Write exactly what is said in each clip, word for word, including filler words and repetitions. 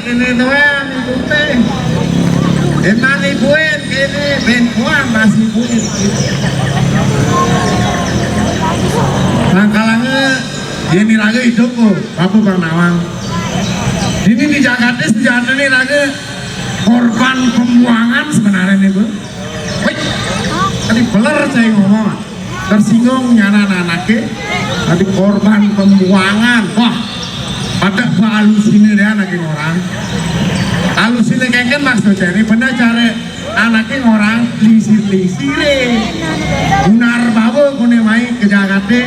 Ini doang ibu téh. Emang ibuin ini ben kuat masih ibuin. Sangkalangnya ini lagi hidup, Bu. Apa Bang Nawang? Ini di Jakarta sejatinya lagi korban pembuangan sebenarnya nih, Bu. Wih, tadi beler saya ngomong. Tersinggung nyana anaknya. Tadi korban pembuangan. Wah, pada balusinnya dia anaknya orang. Alusinnya kengken maksudnya ini bener cara anaknya orang lisir-lisire. Unar bawa kone mai ke Jakarta.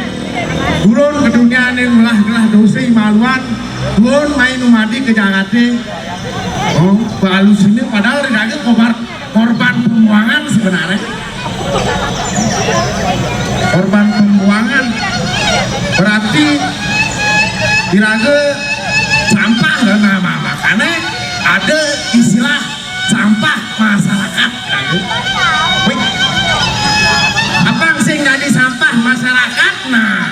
Turun ke dunia ini ngelah-ngelah dosa maluan. Turun mai numadi ke Jakarta. Oh, balusinnya padahal tidak ada kobar korban pembuangan sebenarnya. Korban pembuangan berarti diraga sampah dan nama makanya ada istilah sampah masyarakat. Wih, apa sing jadi sampah masyarakat? Nah,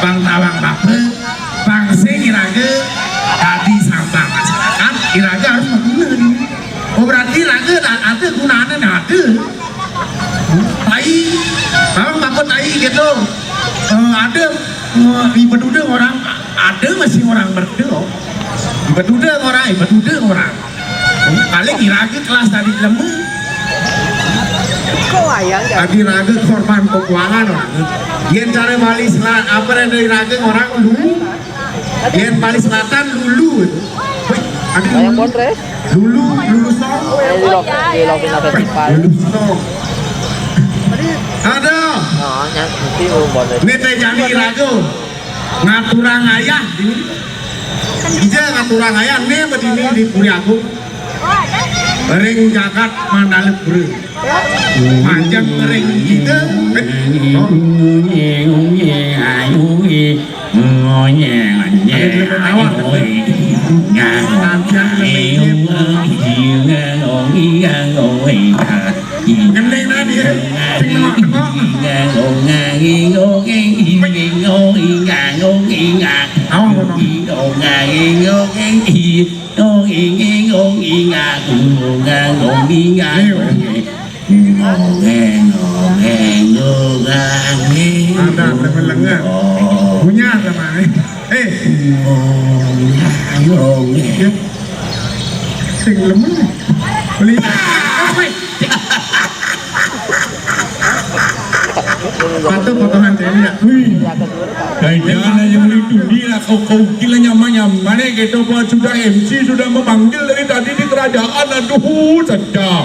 Bang Tawang Bape, Bang sing iraga tadi sampah masyarakat, iraga harus berguna ini. Oh, berarti iraga ada gunanya nih, ada. Tai, Bang Bape tai gitu. Eh, ada eh, ibu duda orang, ada masih orang berdua. Ibu duda orang, ibu duda orang. Paling iraga kelas tadi lemu. Kok ayang ya? Tadi raga korban pembuangan orang. Yen cara Bali Selatan, apa ada iraga orang lu? Yen Bali Selatan lulu itu. Wih, ada lulu. Lulu, lulu song. Ini di lock, di lock, di lock festival. Lulu song. Ada. Oh, nyang, nanti mau bonus. Ini teh jani raga. Ngaturang ayah ini. Ija ngaturang ayah, ini berdiri di Puri Agung. Ring jagat Mandalika. Panjang ring kita. Ngending tadi ya. Sing tengok-tengok. Awang kono. Ada, ada lengan. Punya sama. Eh. Ya. Sing lemen. Beli. Apa? Patuh potongan cewek ya. Wih. Kayak jalan yang itu dia kau kau gila nyaman-nyaman nih gitu, buat sudah M C sudah memanggil dari tadi di kerajaan, aduh saja.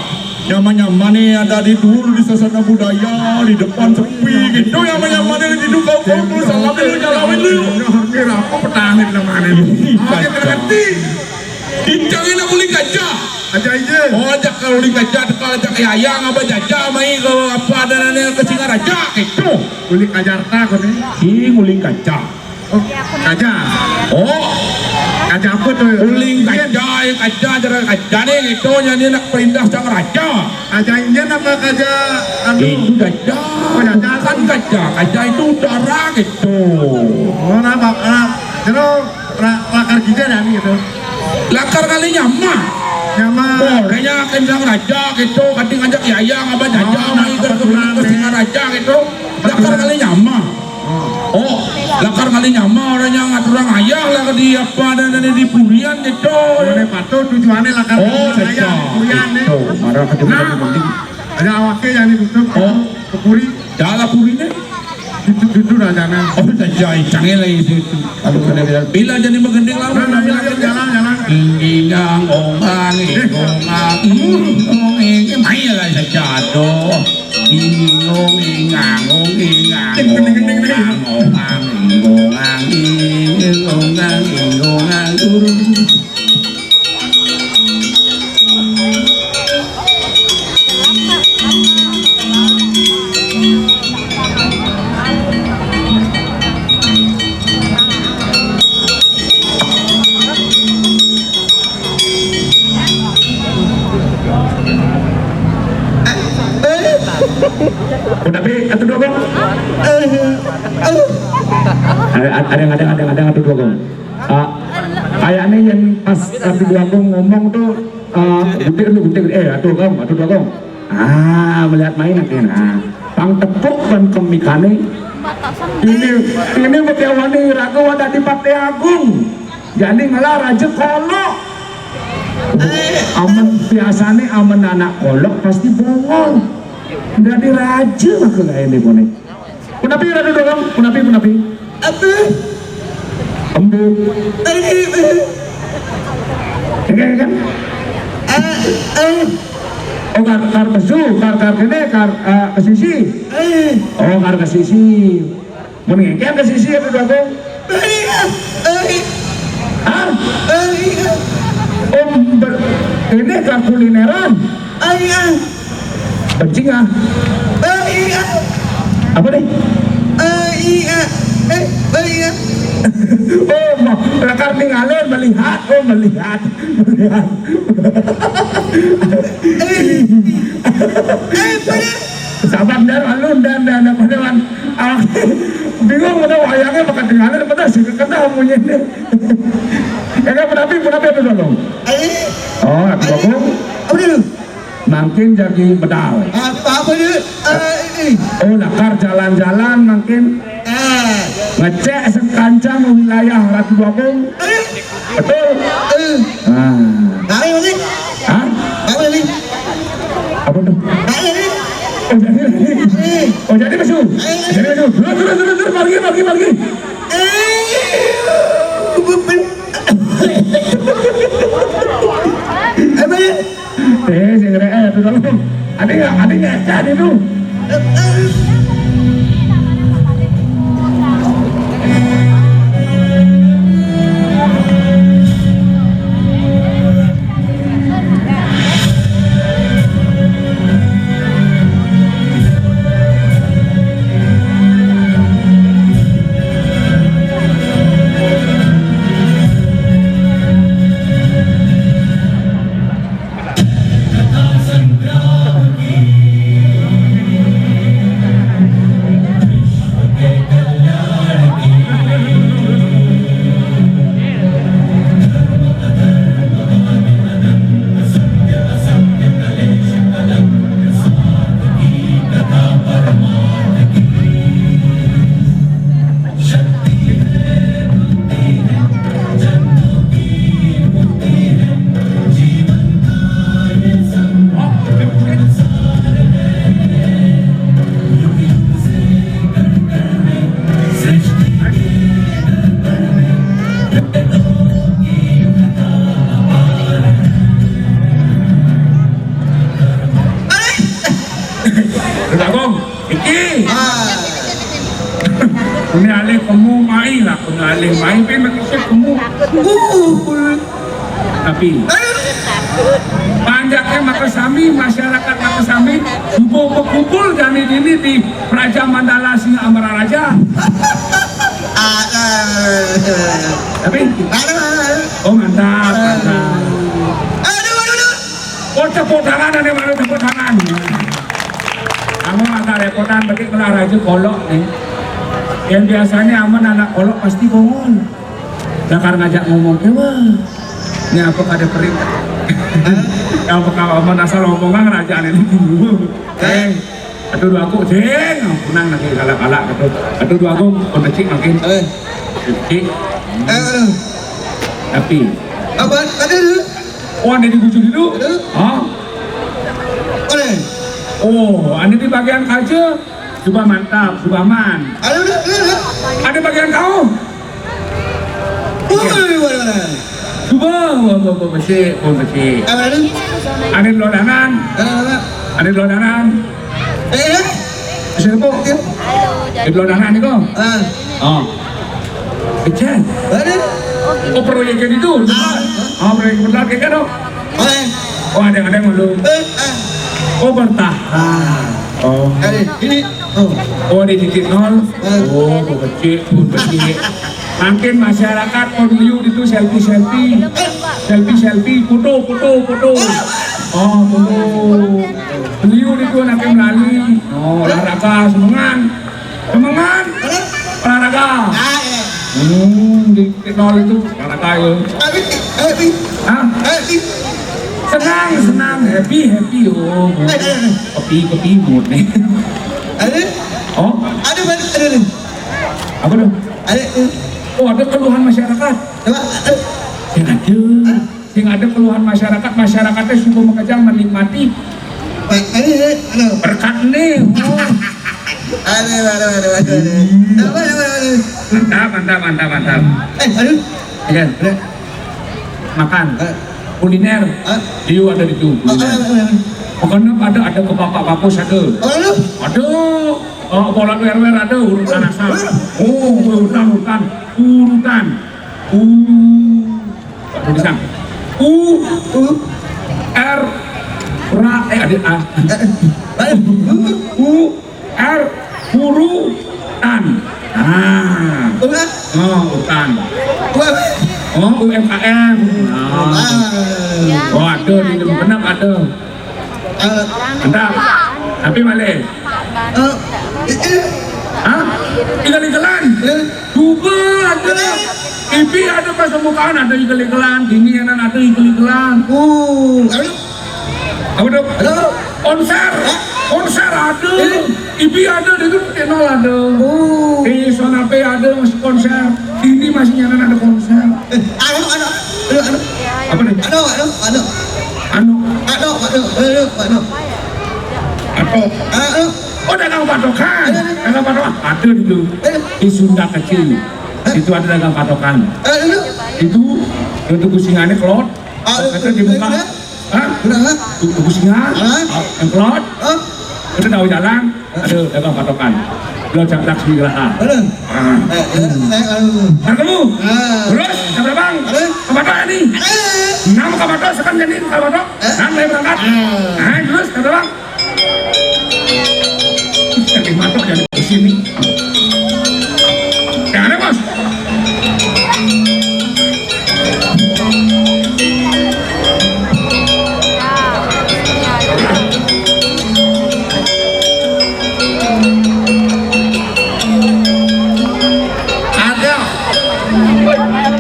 Nyaman-nyaman nih ada di dulu di sasana budaya, di depan sepi gitu, nyaman-nyaman nih di situ kau kau dulu salam dulu nyalawin dulu. Ini apa petani namanya? Ih, aja ngerti. Incang ini uling gajah. Aja aja. Oh, ajak kalau uling gajah, kalau ajak yayang apa jajah, mai kalau apa ada nanya ke Singaraja gitu. Uling Kajarta kau nih. Ih, uling gajah. Oh, gajah. Oh, gajah apa tuh? Uling gajah, gajah, jalan gajah nih gitu, nyanyi nak perintah sang raja. Gajah Indian apa gajah anu? Itu gajah. Oh, gajah. Bukan gajah, gajah itu udara gitu. Oh, nama, ah, jero ra-, lakar gija dah nih gitu. Lakar kali nyama. Nyama. Orangnya kencang raja gitu, kadang ngajak yayang apa jajah, oh, mai ke kebetulan, kebetulan deh. Raja gitu. Lakar kali nyama. Oh, lakar kali nyama orang yang ngatur orang ayah lah di apa dan ada di purian gitu. Ini patuh tujuannya lakar, oh, kali ayah di purian nih. Itu, marah ke, nah, ada awaknya yang ditutup. Oh, ke puri. Jalan puri nih. Itu jujur aja nih. Oh, udah jai canggih lagi itu. Kalau ada bila jadi menggending lah. Nah, nah, jalan, jalan, jalan. Ingang onggang, ingang, ingang, main lah saja tuh. Ingung ingang ong ingang ong ong ang ong ang ingung ang ingung ang ingung ang guru. Udah, Pi, atu dua gong. Ada, ada yang, ada yang, ada yang, ada yang atu dua gong. Ah, Kayaknya yang pas Ratu Dwagung ngomong tuh, eh, gudeg lu, gudeg, eh, atuh kong, atuh kong. Ah, melihat main nanti, nah. Pang tepuk ban kemikane. Ini, ini betiawani ragu ada di Pate Agung. Jadi malah Raja Kolok. Amen biasanya amen anak kolok pasti bongol. Dari raja lah ke lain deh, punapi, Ratu Dwagung, punapi, punapi. Apa? Embu. Eh, eh, eh. Enggak, enggak. Eh, eh. Oh, kar, kar besu, kar, kar kene, kar, eh, kesisi. Eh. Oh, kar kesisi. Mun ngengkeng kesisi ya, Ratu Dwagung. Eh, eh. Hah? Eh, eh. Oh, ber, ini kar kulineran. Eh, eh. Benci nggak? Eh, iya. Apa nih? Eh, iya. Eh, eh, iya. Oh, ma-, lakar ningalin, melihat, oh, melihat, melihat. Eh, eh, pada. Sabar, dan alun, dan, dan, dan, pada, man. Ah, bingung, pada wayangnya bakal ningalin, pada sih, kena munyinya. Ya kan, punapi, punapi apa dulu? Eh. Oh, aku, eh, aku. Apa dulu? Mangkin jagi medal. Apa, apa dia? Eh, ini. Oh, lakar jalan-jalan mangkin. Ah. Ngecek sekancang wilayah Ratu Dwagung. Eh. Betul? Eh. Ah. Tahu ni? Hah? Tahu ni? Apa tu? Tahu ni? Oh, jadi lagi. Eh. Oh, jadi masuk. Eh. Jadi masuk. Terus, terus, terus, terus, pergi, pergi, pergi. Eh. Apa ni? Eh, sing rek, eh, tu dulu. Ada nggak? Ada nggak? Ada tu. Ratu Dwagung, iki. Ah. Ini alih kemu mai lah, ini alih mai, pi makasih kemu. Uh. Tapi panjaknya maka sami, masyarakat maka sami, kumpul, kumpul jani ini di Praja Mandala Singa Amara Raja. Ah, eh. Tapi, aduh, aduh. Oh, mantap, mantap. Aduh, aduh, aduh. Oh, tepuk tangan, ada mana tepuk tangan? Kamu agak repotan, berarti kalau Raja Kolok nih. Yang biasanya aman anak kolok pasti bongol. Dakar ngajak ngomong, "Eh, wah, ini apa kada perintah?" Apa kalau aman asal omongan raja ini? Eh, aduh, dua aku, jeng, menang lagi, galak-galak, aduh. Aduh, dua aku, pun kecil makin. Eh. Kecil. Eh, eh. Tapi. Apa? Ada dulu. Oh, ada di bujur dulu? Ada. Hah? Ada. Oh, ada di bagian kaca. Coba mantap, coba aman. Ada, ada, ada, ada. Ada bagian kau? Woi, woi, woi. Coba, woi, woi, woi, bersih, pun bersih. Ada, ada. Ada di lodangan. Ada, ada. Ada di lodangan. Eh, eh. Siapa? Iya. Di lodangan ni kau? Ah. Oh. Ejen. Ada. Oh, proyek itu. Ah. Ah, proyek benar kayak kan, oh? Oleh. Oh, ada, ada yang belum. Eh, ah. Oh, bertah. Ah. Oh. Ada. Ini. Oh. Oh, ada titik nol. Eh. Oh, kecil, pun kecil. Mungkin masyarakat pun liu itu selfie-selfie. Selfie-selfie, foto, foto, foto. Oh, foto. Liu itu anak yang lali. Oh, olahraga, semengan. Semengan. Olahraga. Ah, eh. Hmm, di nol itu, kata kayu. Abi, abi, Hah? Abi. Senang, senang, happy, happy. Oh, Ada, ada, ada. Kopi, kopi mood nih. Ada? Oh, Ada, ada, ada, ada. Apa tuh? Ada, eh. Oh, ada keluhan masyarakat. Coba, eh. Yang ada. Sing ada keluhan masyarakat, masyarakatnya suka makejang menikmati Pak, ini, ini, anu. Berkat nih. Oh. Aduh, aduh, aduh, aduh, aduh. Apa, apa, apa? Mantap, mantap, mantap, mantap. Eh, aduh. Iya. Aduh. Makan. Eh. Kuliner. Hah? Liu ada di itu, kuliner. Apa, apa, apa? Pokoknya ada, ada ke bapak bapak ada. Aduh. Ada. Oh, bola wer-wer ada, urutan asal. Oh, urutan, urutan. Urutan. U. Tulisan. U. U. R. Ra. Eh, ada A. U. R. Urutan. Ah. Oh, urutan. Oh, U M K M. Ah. Oh, ada di Kemenag ada. Eh, Mantap. Tapi balik. Eh, eh, eh. Hah? Ikel-ikelan. Eh. Juga ada. Ipi ada pas pembukaan ada ikel-ikelan. Dini enan ada ikel-ikelan. Oh, halo. Apa tuh? Halo. Konser. Hah? Konser ada. Eh. Ipi ada di itu channel ada. Oh. Di Sonape ada masih konser. Dini masih enan ada konser. Eh, halo, halo, halo, halo. Apa nih? Halo, halo, halo. Anu. Halo, halo, halo, halo. Atau Halo. Oh, dagang patokan. Dagang patokan. Ada dulu. Eh. Di Sunda kecil. Hah? Itu ada dagang patokan. Eh, dulu. Itu, itu kusingannya kelot. Ah, Kata eh, dibuka. Eh, eh. Hah? Udah, hah? Itu kusingan. Hah? Ah, yang kelot. Hah? Itu tahu jalan. Hah? Ada dagang patokan. Lo cak tak segera. Halo. Ah. Eh, eh, eh, halo. Nah, kamu. Ah. Terus, kata bang. Halo. Kapatok ya nih. Eh. Nama kapatok sekarang jadi kapatok. Eh. Nah, saya berangkat. Ah. Nah, terus, kata bang. Ih, sakit mata jadi pusing nih. Ya, ada, Bos. Ada.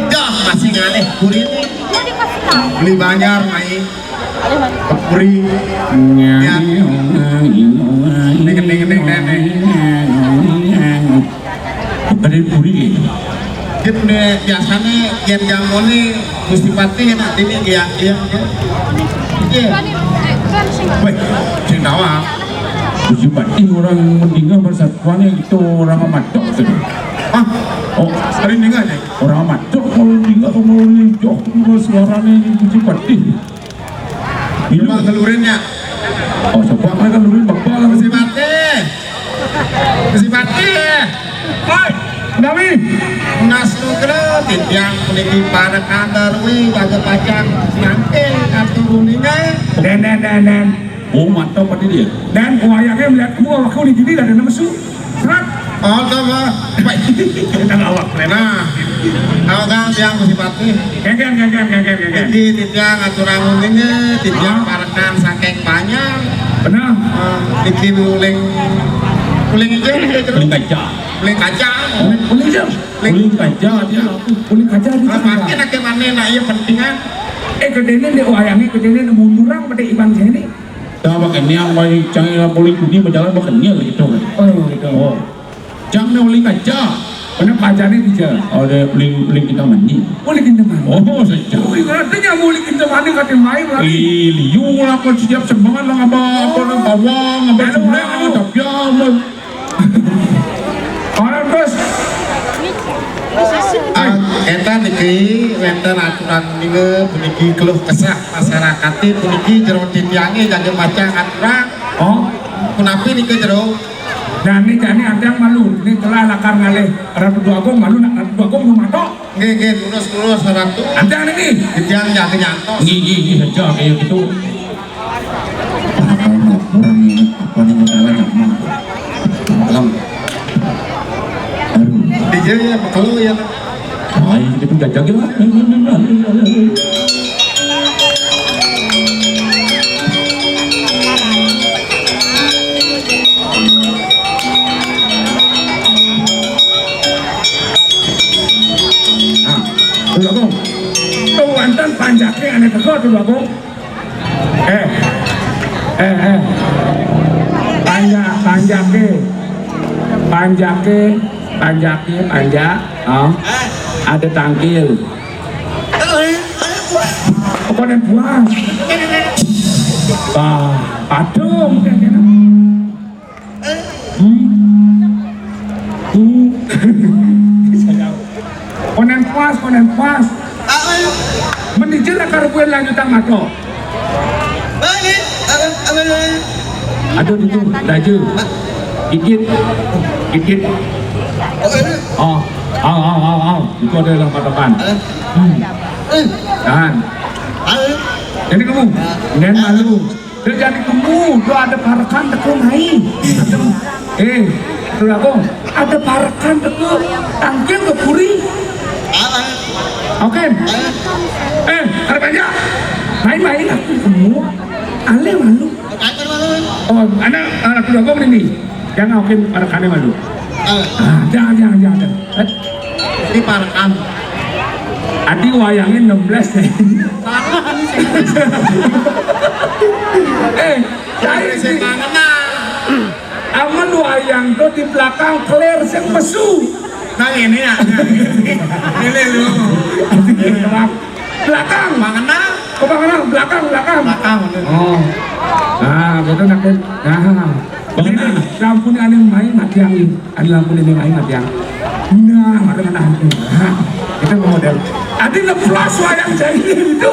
Dah, masih ngalih. Kurini. Beli banjar, mai. Kepuri. Ya. Ding, ding, ding, ding, ding. Bukan dari puri ya? Kan, eh, biasanya yen jamone Gusti Patih enak dini ya, iya. Iya. Weh, sing tawa. Gusti Patih orang mendingan persatuannya itu orang Matok tuh. Ah, oh, sering dengar ya? Orang Matok kalau dengar kalau joh, kalau suaranya Gusti Patih. Ini mah kelurinnya. Oh, coba mereka kelurin bapak lah. Gusti Patih. Gusti Patih. Hai, Dawi. Nas nugra titiang puniki para kandar wi jaga pacang nyangke atur uninge. Den, den, den, den. Oh, mantap tadi dia. Dan wayangnya melihat kamu, aku di sini ada nama su. Serat. Oh, tuh, Pak. Kita ngawak, keren. Nah, awak kan siang Gusti Patih. Kengken, kengken, kengken, kengken. Iki titiang aturang uninge, titiang Ah. parekan saking Panyang. Benar. Eh, iki uling, uling ijo, uling Uling kaca. Uling kaca. Uling, uling ijo. Uling. Uling kaca, dia aku. Uling kaca di Ah, sana. Makin akeh maneh, nak iya pentingan. Eh, gedene ndek wayange, gedene nemu murang pada iban sini. Dah, pakai niang, pakai cang, yang boleh budi berjalan pakai niang gitu kan. Oh, gitu. Oh. Cang ni boleh kaca. Mana kacanya bisa? Ada boleh, boleh kita mandi. Boleh kita mandi. Oh, sejak. Oh, iya, katanya boleh kita mandi, katanya main lagi. Ih, liu lah, kau setiap semangat lah, ngapa, apa, nak bawang, ngapa, Aduh, cempreng, aduh. Tapi ya, ampun. Orang terus. Ah, eta niki wenten aturan niki puniki keluh kesah masyarakat puniki jero titiange jaga macang aturan. Oh. Punapi niki jero? Dan ini jani ada yang malu. Ini telah lakar ngalih Ratu Dua Agung, malu nak Ratu Dua Agung belum matok. Nggih, nggih, terus, terus, Ratu. Ada niki. Titiang jaga nyantos. Nggih, nggih, nggih, saja kayak gitu. Apa orang ini? Apa nih masalahnya? Malam. Aduh. Iya, iya, betul ya. Ay, kita pun gajah gila. Kan panjaké ané teka to, Bagong. Eh. Eh, eh. Panjak, panjaké. Panjaké, panjaké, panjak. Oh. Ada tangkil. Apa nih buah? Wah, padum kayak gini. Hmm. Hmm. Konén puas, konén puas. Mending jero karo kowe lanjutan mato. Aduh, itu, daju. Dikit. Dikit. Oh, oh, oh, oh, oh. Itu ada yang patokan. Hmm. Tahan. Jadi kamu, ngen malu. Dia jadi kemu, do ada parekan teko mai. Eh, to, Bagong, ada parekan teko tangkil ke puri. Oke. Eh, ada banyak. Mai-mai aku kemu. Ale malu. Oh, anak, anak to, Bagong ini. Jangan, oke, parekané malu. Ah, jangan, jangan, jangan, jangan. Eh, ini parekan. Adi wayangé enam belas nih. Salah, ini sing Eh, saya sing mangen, ah. Amun wayang to di belakang kelir sing mesu. Nah, ini ya. Ini lho. Belakang. Mangen, ah. Oh, mangen, belakang, belakang. Belakang, bener. Oh. Nah, gitu nak. Nah. Bang, nah, lampu ini aneh main mati yang ini. Ada lampu ini main mati yang. Nah, ada mana? Nah, kita mau model. Ada leplas wayang jadi itu.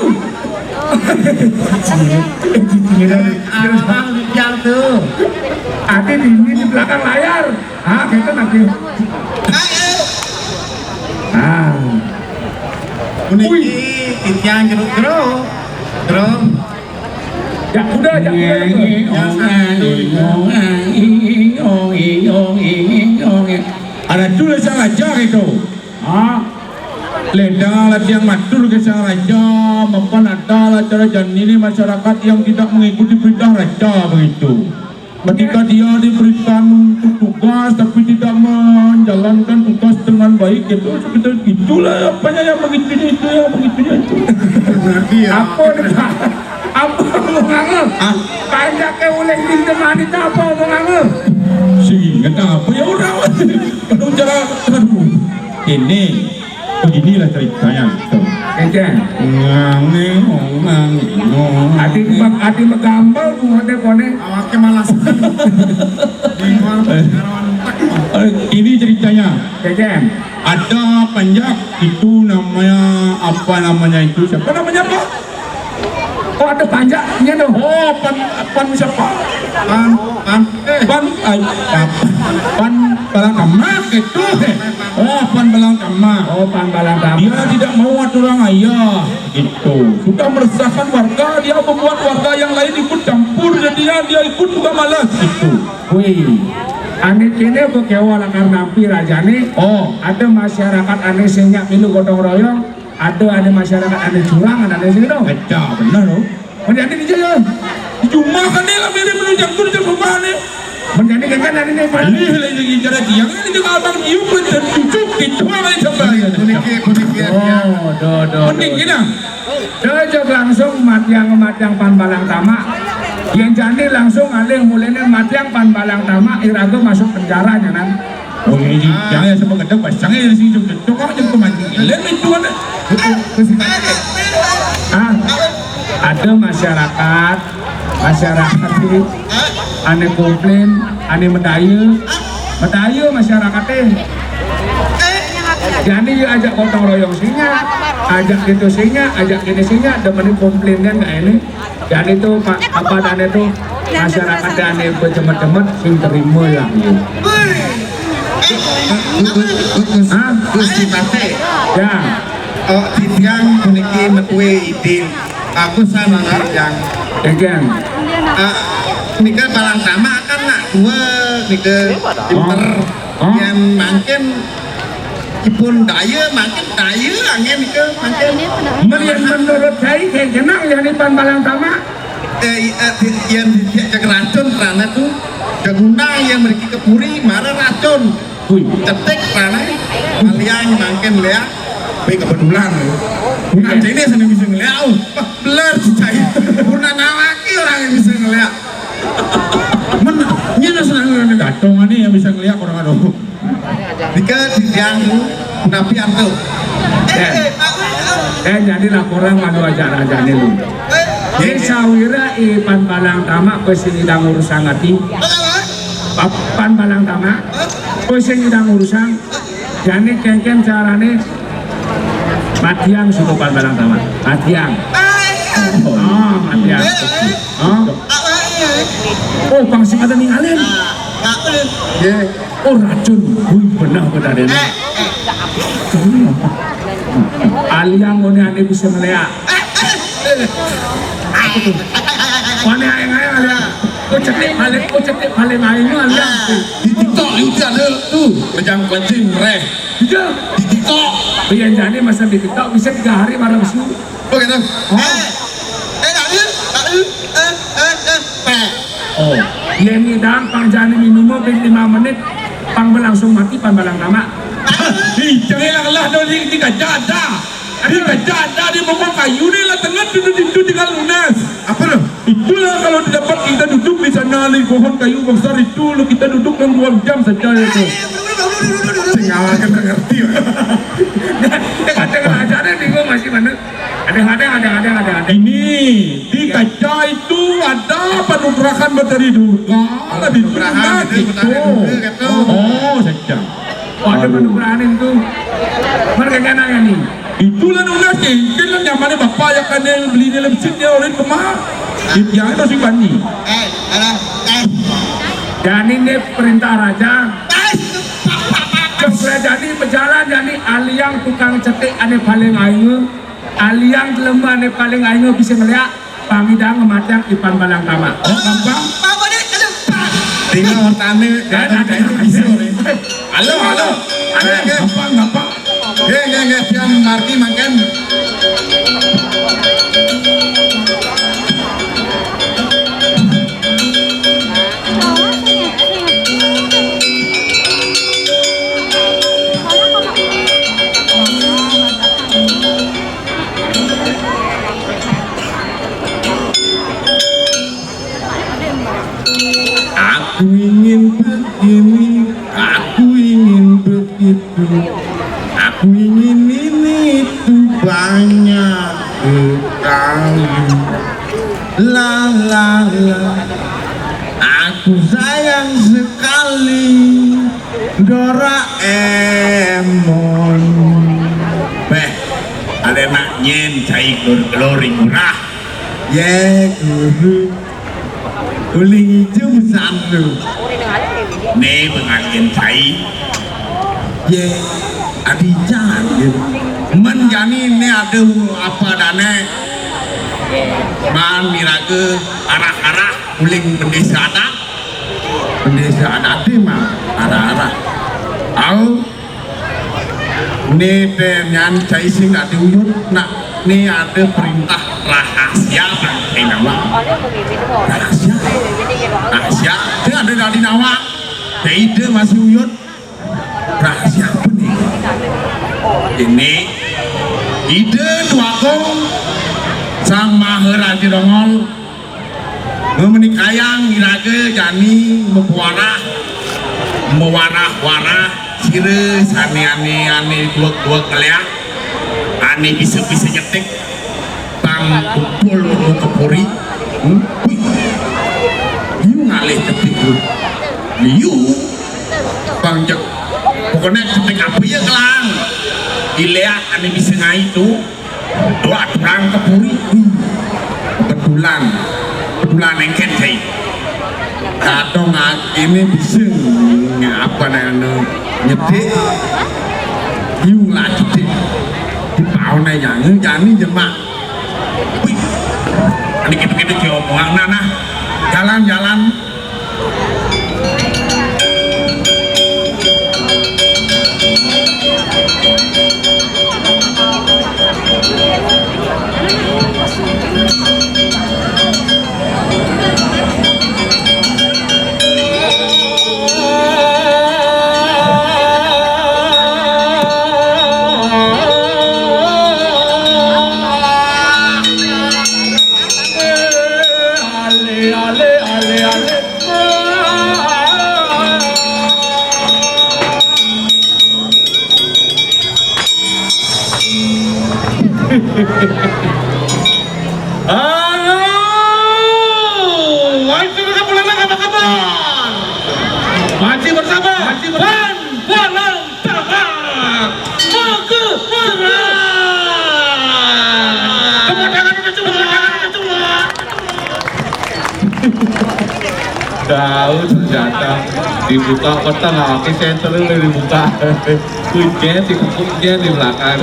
Arah yang tuh. Ada di ini di belakang layar. Ah, kita nanti. Ah. Puniki titiang jeruk-jeruk. Jeruk. Ya kuda, ya kuda. Ada dulu sang raja gitu. Ah, leda lah tiang matur ke sang raja, mapan ada lah cara jani ini masyarakat yang tidak mengikuti perintah raja begitu. Ketika dia diberikan untuk tugas tapi tidak menjalankan tugas dengan baik, itu sekitar itulah apanya yang begitunya itu, yang begitunya itu. Berarti ya. Apa nih, Pak? Apa omongannya? Ah. Panjake oleh pintu manita apa omongannya? Sing kenapa ya orang? Penuh cara. Aduh. Ini beginilah ceritanya gitu. Kecen. Ngange, ngange, ngange. Ati, ati megambel, bukan deh, kone. Awaknya malas. Bingung, karawan. Eh, ini ceritanya. Kecen. Ada panjak itu namanya, apa namanya itu? Siapa namanya, Pak? Oh, ada panjaknya dong. Oh, pan, pan siapa? Pan, pan, eh. Pan, ay, pan, pan balang kamak itu. Oh, pan balang kamak. Oh, pan balang kamak. Dia tidak mau aturan ayah gitu. Sudah meresahkan warga, dia membuat warga yang lain ikut campur, jadinya dia ikut juga malas gitu. Wih, ane kene apa kewa lakar nampi rajane? Oh, ada masyarakat ane sing nyak milu gotong royong, ada, ada masyarakat ane curang, ada ane sing itu. Ada, bener loh. Menjadi di jalan. Di rumah kan dia lah mirip lu jangkut di rumah nih. Menjadi kan ada nih. Alih lagi cara dia kan itu abang dia pun tertujuk gitu aja coba. Puniki, puniki, ya. Oh, do, do, mending do. Gini. Cocok langsung matiang-matiang pan balang tamak. Yang jani langsung alih mulene matiang pan balang tamak, iraga masuk penjara nyanan. Oh, ini jangan ya sama gedek pasang ya sing cocok aja ke mati. Lain itu kan. Ah, ada masyarakat, masyarakat ini ane komplain, ane medaya, medaya masyarakatnya. Jadi ajak gotong royong sinya, ajak gitu sinya, ajak ini sinya, demen komplain kan nggak ini. Dan itu Pak, apa dan itu masyarakat dan itu cemet-cemet sing terima lah. Hah? Gusti Patih. Ya. Oh, titiang puniki metuwe idin. Aku sana yang Egan. Ah, nika balang tamak kan nak dua nika pinter. Oh. Yang mangkin ipun daya, mangkin daya angin nika mangkin. Merian menurut saya kayak jenang ya di pan balang tamak. Eh, i-, eh, di-, yang tidak cek racun karena tuh jagunang yang mereka kepuri marah racun. Hui. Cetik tanah, kalian mangkin lihat, tapi kebetulan. Ngajene sing bisa ngeliat. Oh, beler cicai. Purna nawaki orang yang bisa ngeliat. Men, nyena senang ngene. Kadang ini yang bisa ngeliat orang ada. Dika didiang napi antu. Eh, eh, jadi laporan malu aja rajane lu. Jadi sawira i pan balang tamak, kowe sing idang urusan ati. Pan balang tamak, kowe sing idang urusan. Jane kengken carane matiang suku pan balang tamak. Matiang. Oh, matiang. Oh. Oh, pang sing ada ningalin. Nggih. Oh, racun. Wih, bener, bener, bener. Aliang ngene ane bisa ngeleak. Apa tuh? Wane ae-ae aliang. Kok cetik balik, kok cetik balik ae aliang. Di TikTok itu ada tuh, kejang kencing, reh. Iya. Di TikTok. Iya, jadi masa di TikTok bisa tiga hari bareng su. Oh, gitu. Oh. Eh, eh, tak lu, tak lu, eh, eh, eh, peh. Oh, yen ngidang pang jani minum ben lima menit, pang berlangsung mati, pan balang tamak. Ih, jangan lah, lah, dong, di, di gajah ada. Di gajah ada, di pokok kayu ni lah, tengah duduk itu tinggal lunas. Apa tu? Itulah kalau didapat kita duduk di sana, di pohon kayu besar itu, lalu kita duduk dalam dua jam saja itu. Sing awak kena ngerti. Tengah-tengah aja deh, bingung masih mana. Ada, ada, ada, ada, ada, ada. Ini di kaca itu ada panugrahan Betari Durga, ada di Panugrahan Durga itu, gitu. Betari Durga gitu. Oh, saja. Oh, ada panugrahan itu. Mereka kan nanya nih. Itulah Durga sih, kan nyamannya bapak ya kan yang belinya lebih dia orang kemah. Dia itu si Bani. Eh, alah, eh. Dan ini perintah raja. Eh, Jok raja ini berjalan, jadi aliang tukang cetik ane paling ayu. Aliang lemah nih paling aing bisa ngeliat pamidang ngematiang ipan balang tamak. Oh, gampang. Apa dia ke depan? Tinggal tane, dan ada yang bisa nih. Halo, halo. Ada yang gampang, gampang. Nggih, nggih, nggih, pian margi mangken. Aku ingin begini, aku ingin begitu, aku ingin ini itu banyak sekali. La la la, aku sayang sekali Doraemon. Beh, ada nak nyen cai glor-glor murah. Ye guru. Uling ijo besan lu. Ne pengajian cai. Ye, adi jan, ye. Men jani ne ada apa dane. Man miraga arah-arah uling bendesa adat. Bendesa adat mah arah-arah. Au, ne te nyan cai sing adi uyut, nak ne ada perintah rahasia bang, eh, nama. Rahasia. Rahasia. Te ada dari nawa. Te ide masih uyut. Rahasia apa nih? Ini ide Tuakong Sang Maharaja Dongol memenikayang iraga jani mewarah, mewarah-warah sira sane ane ane duwek-duwek ngeliat, ane bisa-bisa nyetik, pang kumpul kepuri. Hmm? Wih. Liu ngalih cetik lu. Liu. Bang Jek. Pokoknya cetik apa ya kelang. Ileak ane bisa ngai tu. Doa terang kepuri. Hmm. Betulan. Betulan engken saya. Kadang ini bisa apa nih anu nyetik. Liu lah cetik. Di tahun yang jani jemak. Wih, ini kita-kita cuma nah, nah, jalan-jalan. Halo, Wajib Kapulangan, apa kabar? Masih bersama Pan Balang Tabak. Maka Tepuk tangan untuk semua. Tahu ternyata dibuka petang, oke, senter udah dibuka. Kuncinya si kuncinya di belakang.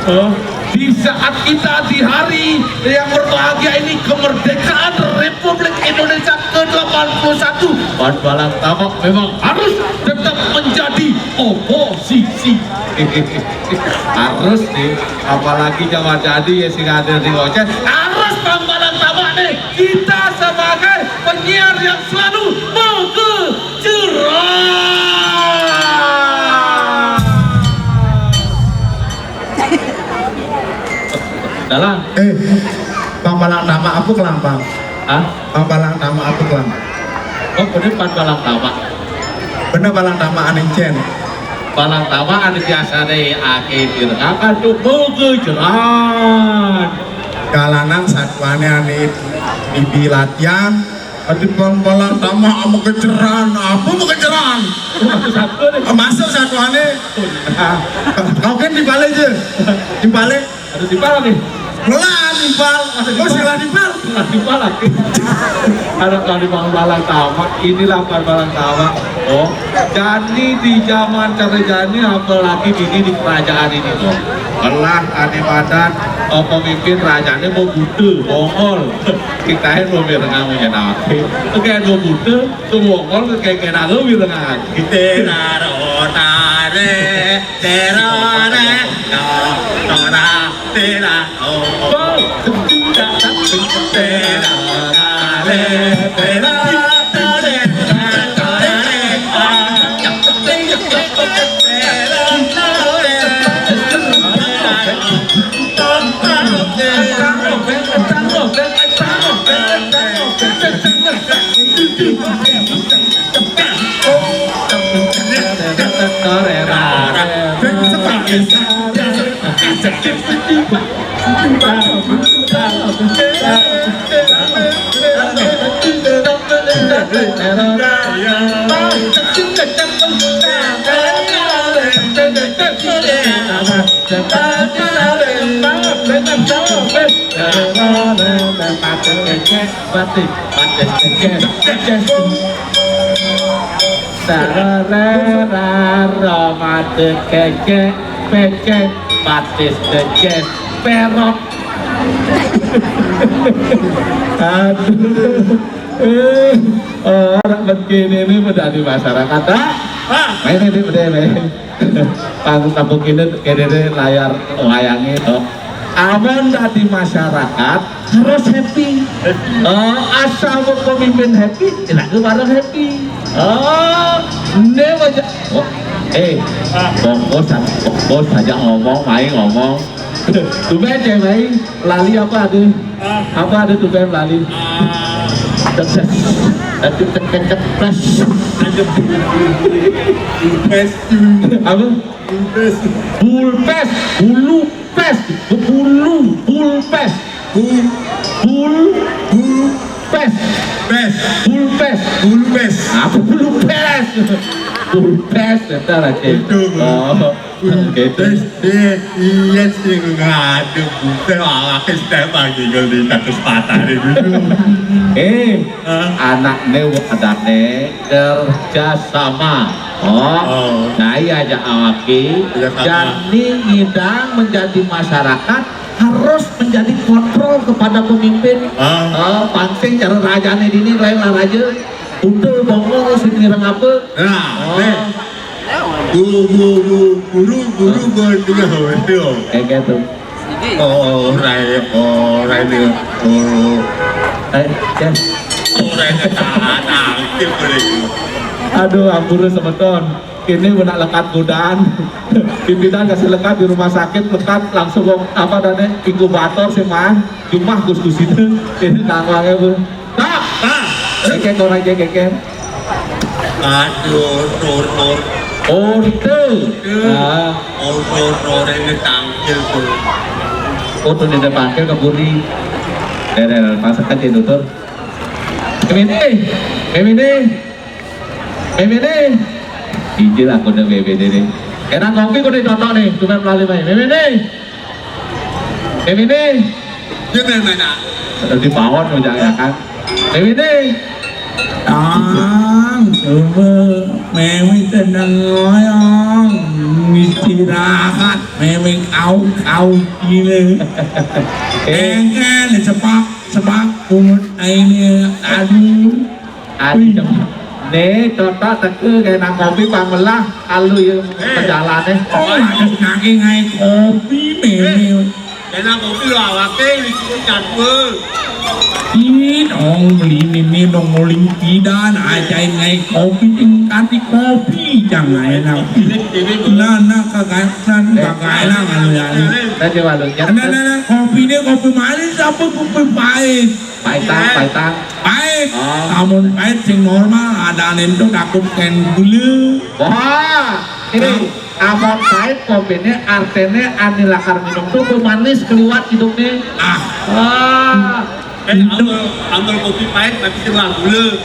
Oh, di saat kita di hari yang berbahagia ini, kemerdekaan Republik Indonesia ke delapan puluh satu, Pan Balang Tabak memang harus tetap menjadi oposisi. Harus nih, apalagi Jawa Jadi ya sing ada di ngoceh. Harus Pan Balang Tabak nih. Kita sebagai penyiar yang selalu menggecerang. Dalang. Eh, Pan Balang Tabak apa kelam, Pan? Hah? Pan Balang Tabak apa kelam? Oh, bener Pan Balang Tabak. Bener Balang Tabak aning cen. Balang Tabak anu biasa deh, ake kira akan tuh menggecerang. Kalanan satuannya nih bibi latihan. Adi Pan Balang Tabak sama keceran, apa mau keceran? Masuk satu nih. Masuk satuannya. Nah, kau kan dibalik aja. Dibalik. Ada dibalik nih. Pelan dibal. Ada dibalik. Sila dibal. Ada dibalik. Ada kali Pan Balang Tabak. Inilah Pan Balang Tabak. Oh, jadi di zaman cara jani, apalagi di, di kerajaan ini tuh. Belah tadi badan, oh, pemimpin rajanya mau buta, bongol. Kita ini mau bilang kamu ya nanti. Oke, mau buta, tuh bongol, kayak kayak naga bilang aja. Kita raro tare, terore, no, nora, tera, oh, oh. Tera, tare, tera, tare, tare, tare, tare. Batik, batik, kekeh, kekeh. Tararara, mate, kekeh, pekeh, batis, kekeh, perot. Aduh. Eh, orang begini ini udah di masyarakat, ah. Ah. Main ini udah main. Panggung kampung ini, kene layar wayangnya, oh. Amun dadi masyarakat harus happy. Eh, asal pemimpin happy, lagu bareng happy. Oh, ini aja. Oh, eh, bongkos, bongkos aja ngomong, main ngomong. Tumben, cewek, main. Lali apa ada? Ah. Apa ada tuh, Ben, lali? Ah. Ceples. Ceples. Ceples. Ceples. Apa? Bulpes. Bulpes. Bulu pes. Bulu. Bulpes. Bul. Bul. Bul. Pes. Pes. Bulpes. Bulu pes. Apa bulu pes? Bulpes, ntar aja. Itu, Bu. Oh, gitu. Terus dia, iya sih, ngadep, bukan awake setiap pagi kalau di status patah itu. Eh, hah? Anaknya wadahnya kerja sama. Oh, oh. Nah, iya aja awake. Kerja sama. Jadi ngidang menjadi masyarakat harus menjadi kontrol kepada pemimpin. Ah. Oh, pancing cara rajane dini lain lah raja. Udah bongol sing nirang apa? Nah, oh. Nih. Bu, bu, bu, buru, buru, oh. Gua juga, waduh. Kayak gitu. Oh, rai, oh, rai ini. Oh. Eh, ya. Oh, rai ini tahan, aktif boleh. Aduh, ampun, semeton. Ini benak lekat godaan. Pimpinan kasih lekat di rumah sakit, lekat langsung kok, apa adanya, inkubator sih, mah. Cuma kus-kus itu. Ini tangwangnya, Bu. Pak! Pak! Keke, orang keke. Aduh, tur, tur. Order. Tur. Ah. Tur, tur, tur, ini tangkil tuh. Foto di depan ke keburi. Deh, deh, deh, pasang aja tutur. Memene, memene, memene. Ijil aku deh memene nih. Enak kopi kok ditotok nih, cuma melalui main. Memene, memene. Dia main mana? Di bawah tuh jangan kan. Memene. Ang, coba, meme tenang ngoyong, istirahat, meme kau kau gila. Eh, kan sepak sepak pungut airnya, aduh. Aduh, coba. Nih, totok teke kayak nang kopi pang melah, alu ya perjalanan. Oh, harus nangke ngai kopi, meme. Kena kopi lo awake di sini cangkul. Ih, dong beli ini dong nguling tidak, nah, ajain ngai kopi, tingkat di kopi, jangan enak. Nah, nah, kagak, nah, kagak enak, anu ya. Nah, coba lu, ya. Nah, nah, nah, kopi ini kopi manis apa kopi pahit? Paitang, paitang. Pahit. Oh. Namun pahit sing normal, ada anu itu takut ken gula. Wah, ini. Amun pahit kopine artine ane lakar minum tuh pemanis keliwat hidupne. Ah. Ah. Eh, ambil, ambil kopi pahit tapi kena gula.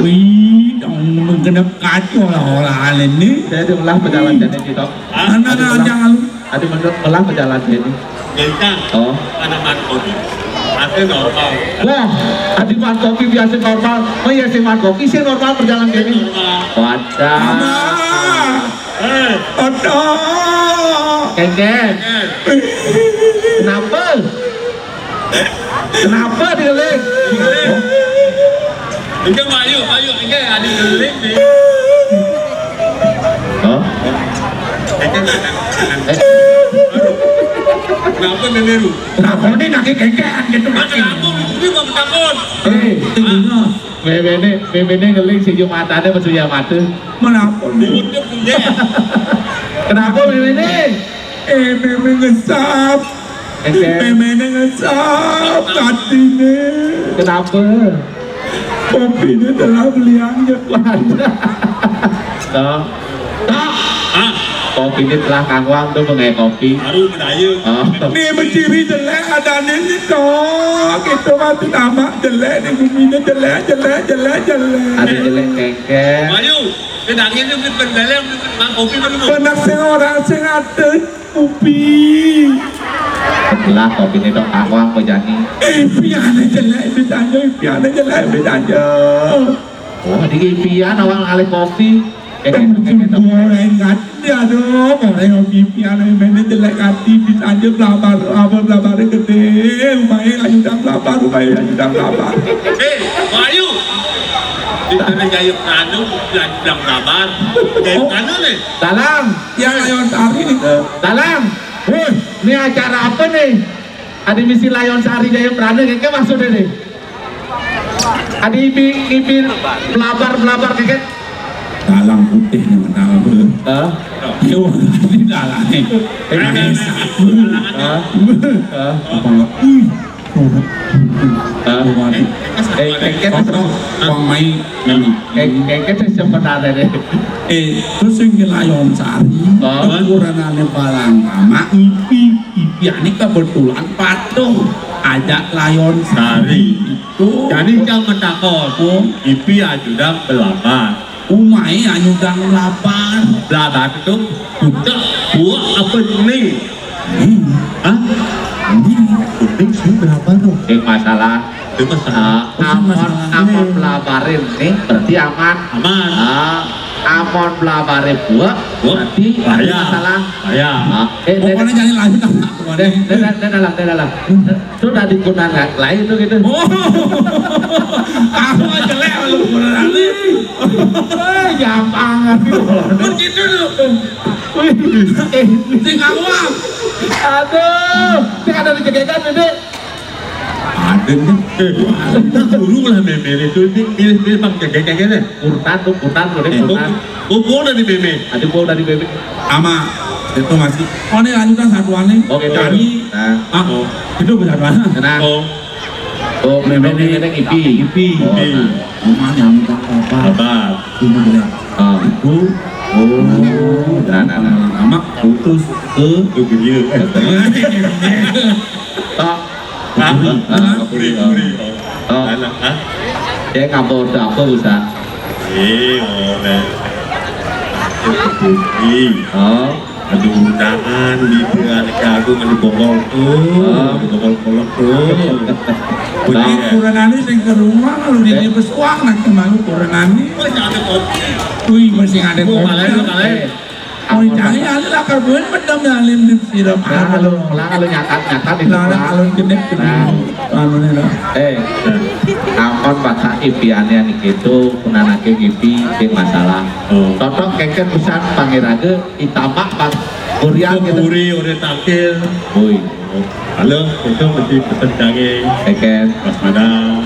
Wih, dong menggenep kacau lah orang ini. Saya diulah pejalan jadi gitu. Ah, nah, nah, jangan. Ada menurut olah pejalan jadi. Bintang. Oh. Ada man kopi. Ada normal. Wah, ada man kopi biasa normal. Oh iya, si man kopi sih normal pejalan jadi. Normal. Wadah. Eh. Ada. Kengkeng. Eh. Kenapa? Kenapa dia, Lek? Enggak, Pak, ayo, ayo, enggak, ada geling nih. Hah? Enggak, enggak, enggak. Eh. Kenapa nih, Ru? Kenapa nih, nangke kengkean gitu, Mas? Kenapa? Ini mau takut. Eh, tunggu. Memene, memene ngeling sing yo matane metu ya mate. Menapa nih? Ucap dia. Kenapa memene? Eh, meme ngesap. Oke. Memene ngesap katine. Kenapa? Kopine telah beliannya. Toh. Toh. Ah. Kopine telah kangwang tuh mengenai kopi. Baru mendayu. Oh. Nih menciri jelek ada nih toh. Kita mati nama jelek nih, kopine jelek, jelek, jelek, jelek. Ada jelek kengkeng. Ayo, kita angin nih, beli pendeleng, beli mang kopi, beli mang. Benak sing orang sing ada kopi. Lah, kopine tok kangwang apa jani? Eh, piane jelek, piane jelek, piane. Oh, di pian awal ngalih kopi. Eh, eh, eh, eh, eh. Goreng kan. Ya, aduh, goreng kopi piane mene jelek ati, piane blabar, apa blabare gede, umahe ayu dan blabar, umahe ayu dan blabar. Eh, Wahyu. Di sana jayuk anu, bilang blabar. Jayuk anu nih. Dalam. Ya, Layon Sari nih. Dalam. Woi, ini acara apa nih? Ada misi Layon Sari Jaya Prana, kayak maksudnya nih. Ada ibi, ibi, pelabar, pelabar, kayak. Dalang putih nih, menang. Hah? Yo, di dalam nih. Eh, hah? Hah? Apa? Hah? Eh, eh, eh, eh, Wong main. Eh, eh, eh, sebenarnya deh. Eh, terus sing Layon Sari, oh, ukuranane palang lama, ipi, ipiane kebetulan patuh ajak Layon Sari. Sari. Itu. Jadi jangan takut. Oh. Ipi ajudang belabar. Umai anyudang lapar. Belabar itu budak buah apa ning? Hmm. Hah? Ini penting sih berapa tuh? Yang masalah. Itu masalah. Ah, amun, amun pelabarin nih berarti aman. Aman. Ah, amun pelabarin buah, buah, berarti bahaya. Masalah. Bahaya. Ah, eh, pokoknya jangan lanjut lah. Pokoknya. Dalam, dalam. Sudah digunakan lain tuh gitu. Oh. Aku aja lek lu beneran nih. Eh, gampang. Begitu tuh. Wih, eh, sing awam. Aduh, sing ada di cegekan ini. Ada nih. Eh, guru lah meme itu, ini pilih-pilih bang cegekan deh. Urutan tuh, urutan tuh, eh, urutan. Kumpul dari meme. Ada kumpul dari meme. Ama, itu masih. Oh, ini lanjutan satuannya. Oke, jadi, nah, ah, oh, itu bersatuan. Nah. Oh. Oh, meme ini ipi. Ipi. Oh, ipi. Nah. Rumahnya minta apa? Apa? Ini dia. Ah. Itu. Oh. Nah, nah, nah. Amak putus ke. Ke geria. Tok. Hah? Buri. Ah, buri, buri. Oh. Tok. Anak, hah? Dia ngapa udah apa, Ustaz? Eh, oleh. Buri. Oh. Aduh, undangan di dia, anak aku, aduh, bongol tuh. Oh. Aduh, bongol kolok tuh. Buri, ya. Ukuran anu sing ke rumah, kalau di dia pesuang, nak kemana ukuran anu? Masih ada kopi. Wih, masih ada kopi. Malah, malah. Eh. Oh, jangan, ya, lu lakar buin, mendem, ya, lim, lim, siram. Nah, lu, lah, lu nyatat-nyatat di. Nah, nah, tukang. Kalau genep, genep. Nah. Anu, nih, nah. Eh, ampun, Pak Saib, piannya nih gitu, punanake ngipi, sing masalah. Oh. Totok kengken pisan pangirage, itamak, Pak. Kurian gitu. Kuri, ore takil. Woi. Halo, itu mesti pesen jange. Kengken. Mas Madang.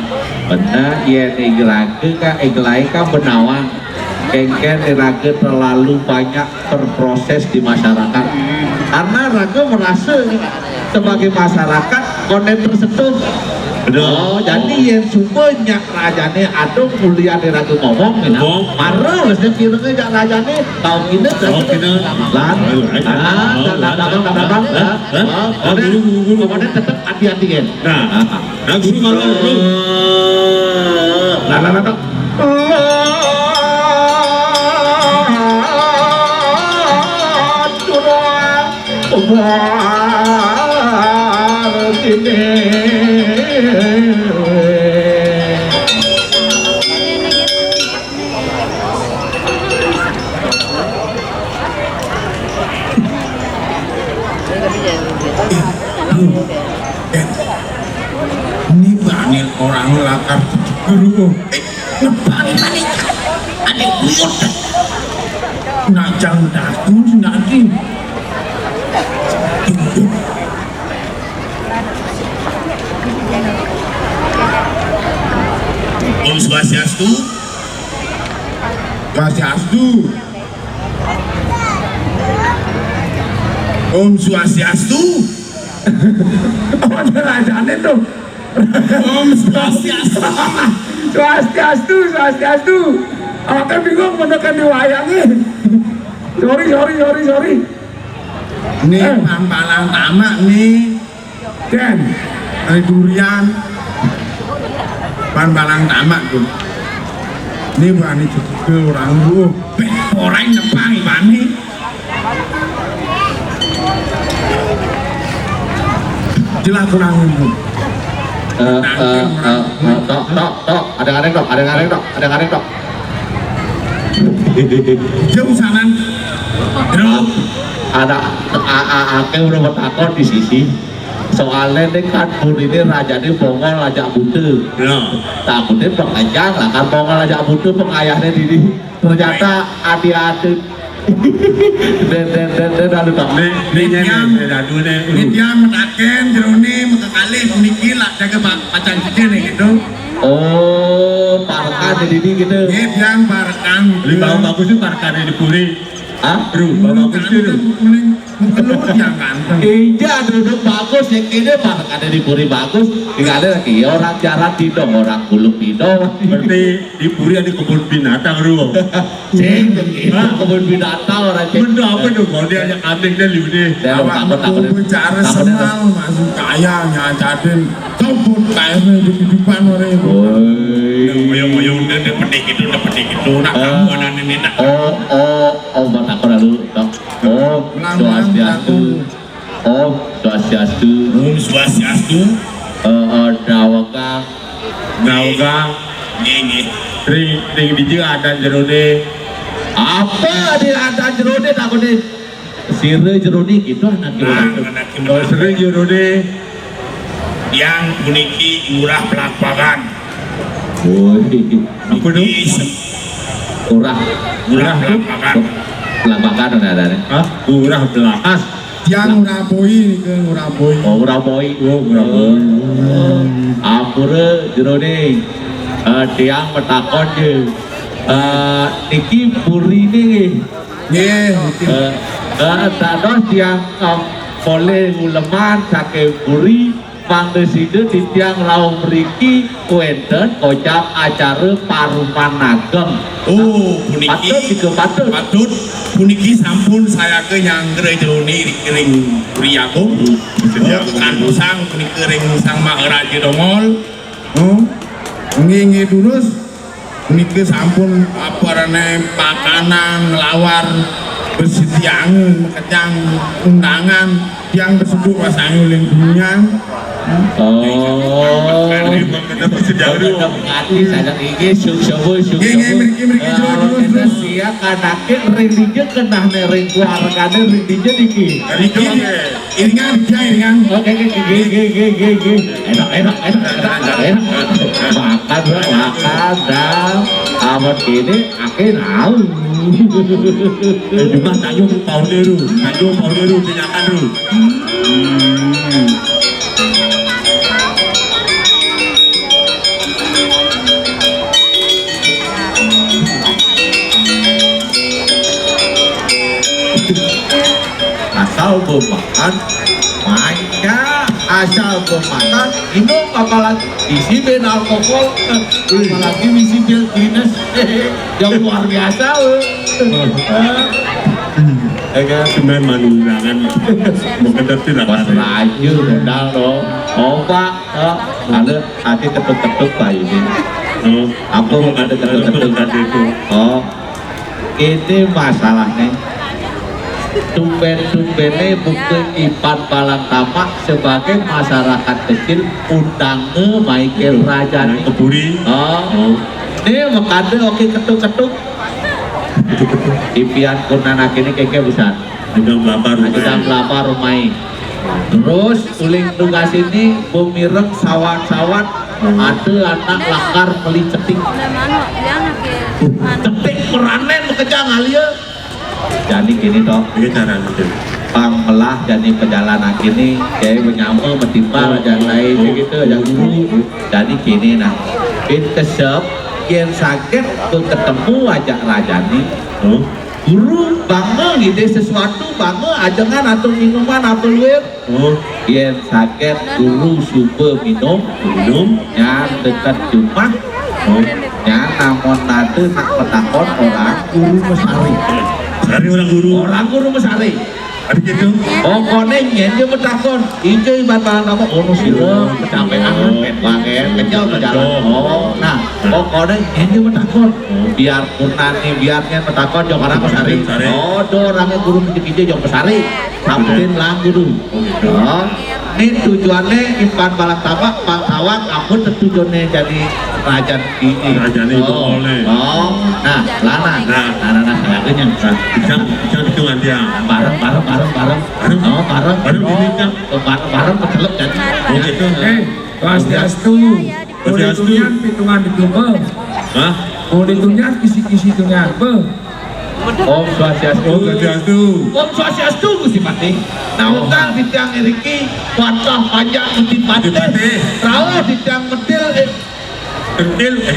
Bener, iya, nih, rage, Kak, eh, gelai, Kak, benawang. Kengken, nih, rage terlalu banyak terproses di masyarakat. Karena rage merasa sebagai masyarakat konen tersentuh. Betul. Oh, jadi yang suka nyak rajane adung kuliah di rage ngomong, gitu. Ngomong. Baru mesti kiranya nyak rajane tahu ini. Tahu kita. Lan. Ayo, ayo. Ah, oh, dan, dan, dan, dan, dan, dan, hah? Hah? Oh, oh, kemudian, guru, guru, guru. Kemudian tetap hati-hati, kan? Nah. Ah. Nah, guru, kalau guru. Nah, nah, nah, nah. Ini bangil orang lakar guru. Eh, nebang tadi. Ada buyut. Najang daku nanti. Om Swastiastu. Swastiastu. Om Swastiastu. Oh, ada rajane tuh. Om Swastiastu. Swastiastu, swastiastu. Aku bingung menekan di wayangnya. Sorry, sorry, sorry, sorry. Nih, eh, pampalang tamak nih. Den, dari durian. Pan balang tamak tuh. Ini berani juga orang lu. Orang nyepang bani. Jelas kurang ilmu. Eh, eh, eh, eh, tok, tok, tok. Ada ngareng, tok. Ada ngareng, tok. Ada ngareng, tok. Jauh sanan. Ada, a, a, ake udah bertakon di sisi. Soalnya ini kan pun ini rajane Bongol ajak Bute. Ya. Takutnya pengejang lah kan Bongol ajak Bute pengayahnya diri. Ternyata adi-adi. Den, den, den, den, lalu tak. Nih, nih, nih, nih, nih, aduh, nih, aduh. Ini dia metaken, jerone, mekekali, puniki lah, jaga pa-, pacang cici nih gitu. Oh, parekan jadi ini gitu. Ini dia parekan. Beli bau bagus itu parekan di puri. Hah? Bro, bapak Gusti lho. Kuning, kuning, muka lu yang ganteng. Iya, duduk bagus, yang ini mah ada di puri bagus. Tinggalnya lagi, ya, orang jalan didong, orang kuluk didong. Berarti di puri ada kebun binatang, bro. Cing, itu kebun binatang orang cing. Bener apa tuh? Kalau dia ajak kambing dia liu deh. Dia lo takut, takut. Bicara semal, masuk kaya, nyacatin. Kebun kaya hidup-hidupan orang itu. Woi. Yang ngoyong-ngoyong, udah, udah pedih gitu, udah pedih gitu. Nak, eh, kamu anak ini, nak. Oh, oh. Om, Pak, takon lalu, Dok. Om Swastiastu. Om Swastiastu. Om Swastiastu. Eh, eh, dawegang. Dawegang. Nggih, nggih. Ring, ring dija adan jerone. Apa di adan jerone takone? Sira jerone gitu anak jerone. Nah, anak jerone. Oh, sira jerone. Yang puniki Ngurah Belakangan. Woi. Apa tuh? Niki se- Ngurah. Ngurah Belakangan. Belakangan ada, ada. Hah? Ngurah Belakas. Yang Ngurah Boi, ke Ngurah Boi. Oh, Ngurah Boi. Oh, Ngurah Boi. Ampura jerone. Eh, tiang matakon je. Eh, niki purine nggih. Nggih, niki. Eh, eh, dados tiang, eh, polih uleman saking puri. Pangdesida titiang rauh mriki wénten kocap acara Paruman Ageng. Oh, puniki patut, jika patut. Patut. Puniki sampun sayaga nyanggra jroning ring Puri Agung. Puri Agung. Kantos punika ring Sang Maharaja Dongol. Oh, nggih, nggih, durus. Punika sampun aparane pakanan nglawar, bersediang makejang undangan, tiang beseduk rasane uling dunya. Oh. Bersediang. Nggih, nggih, mriki, mriki, terus, terus. Siap kanakin ring dija kenahne ring keluargane ring dija niki. Niki. Iringan, ya, iringan. Oke, oke, oke, oke, oke, oke. Enak, enak, enak, enak, enak. Makan, Bro, makan, dah. Amat kene, ake nau. Eh, cuma tanjung pau niru, tanjung pau niru, tindakan, Bro. Hmm. Asal bemakan, manja. Asal bemakan, minum, apalagi isi ben alkohol, apalagi isi pil Guinness. Yang luar biasa, weh. Ya kan? Cuman manundangan. Bukan tapi lah. Pas raja modal dong. Oh, Pak, eh, ada hati ketuk-ketuk, Pak, ini. Oh. Apa mau ada ketuk-ketuk? Ketuk-ketuk itu. Oh. Ini masalahnya. Tumben-tumbene buka Ipan Balang Tamak sebagai masyarakat kecil undanga Michael Rajani. Ke Puri. Oh. Oh. Ini makada oke ketuk-ketuk. Ketuk-ketuk. Ipian kunanakene keke besar. Ajudan Blabar. Ajudan Blabar umai. Terus uling tugas ini bumireng sawat-sawat ada anak lakar meli cetik. Cetik meranen makejang alia. Jani kini toh. Ini cara nanti. Pang melah jani pejalan kini, kayak menyama, metimbal, oh, jani lain, oh, gitu, jani guru. Jani kini nah. Bin kesep, yen sakit, ku ketemu ajak rajani. Oh. Guru, bangga ngidih sesuatu, bangga ajengan atur minuman apa luir. Oh. Yen saget guru suba minum, minum, nyan deket jumah, oh, nyan namon nada nak matakon orang guru mesari. Mesari orang guru. Orang guru mesari. Ada gitu. Pokoknya nyen dia matakon, ija iban barang apa, ono sira, kecapean, pen wangen, kejel ke jalan. Oh, nah, pokoknya nyen dia matakon. Biar pun nani, biar nyen matakon, jok orang mesari. Mesari. Oh, do orangnya guru kecil-kecil, jok mesari. Sampetin lang guru. Oh, gitu. Oh. Ini tujuannya Ipan Balang Tamak, Pak Tawang, ampun tujuannya jadi rajan ini. Rajan ini, oh, boleh. Oh, nah, lana. Nah. Nah, nah, nah, saya aja yang bisa, bisa, bisa hitungan dia. Bareng, bareng, bareng, bareng. Bareng? Oh, bareng. Bareng ini, Kang. Oh, bareng, bareng, kecelep jadi. Oh, gitu. Eh, Swastiastu. Swastiastu. Boleh tunyan, pitungan di jumpa. Hah? Boleh tunyan, kisi-kisi tunyan. Beuh. Om Swastiastu. Om Swastiastu. Om Swastiastu, Gusti Patih. Nah, utang titiang iriki, watah panjang Gusti Patih. Gusti Patih. Rauh titiang medil, eh. Medil, eh.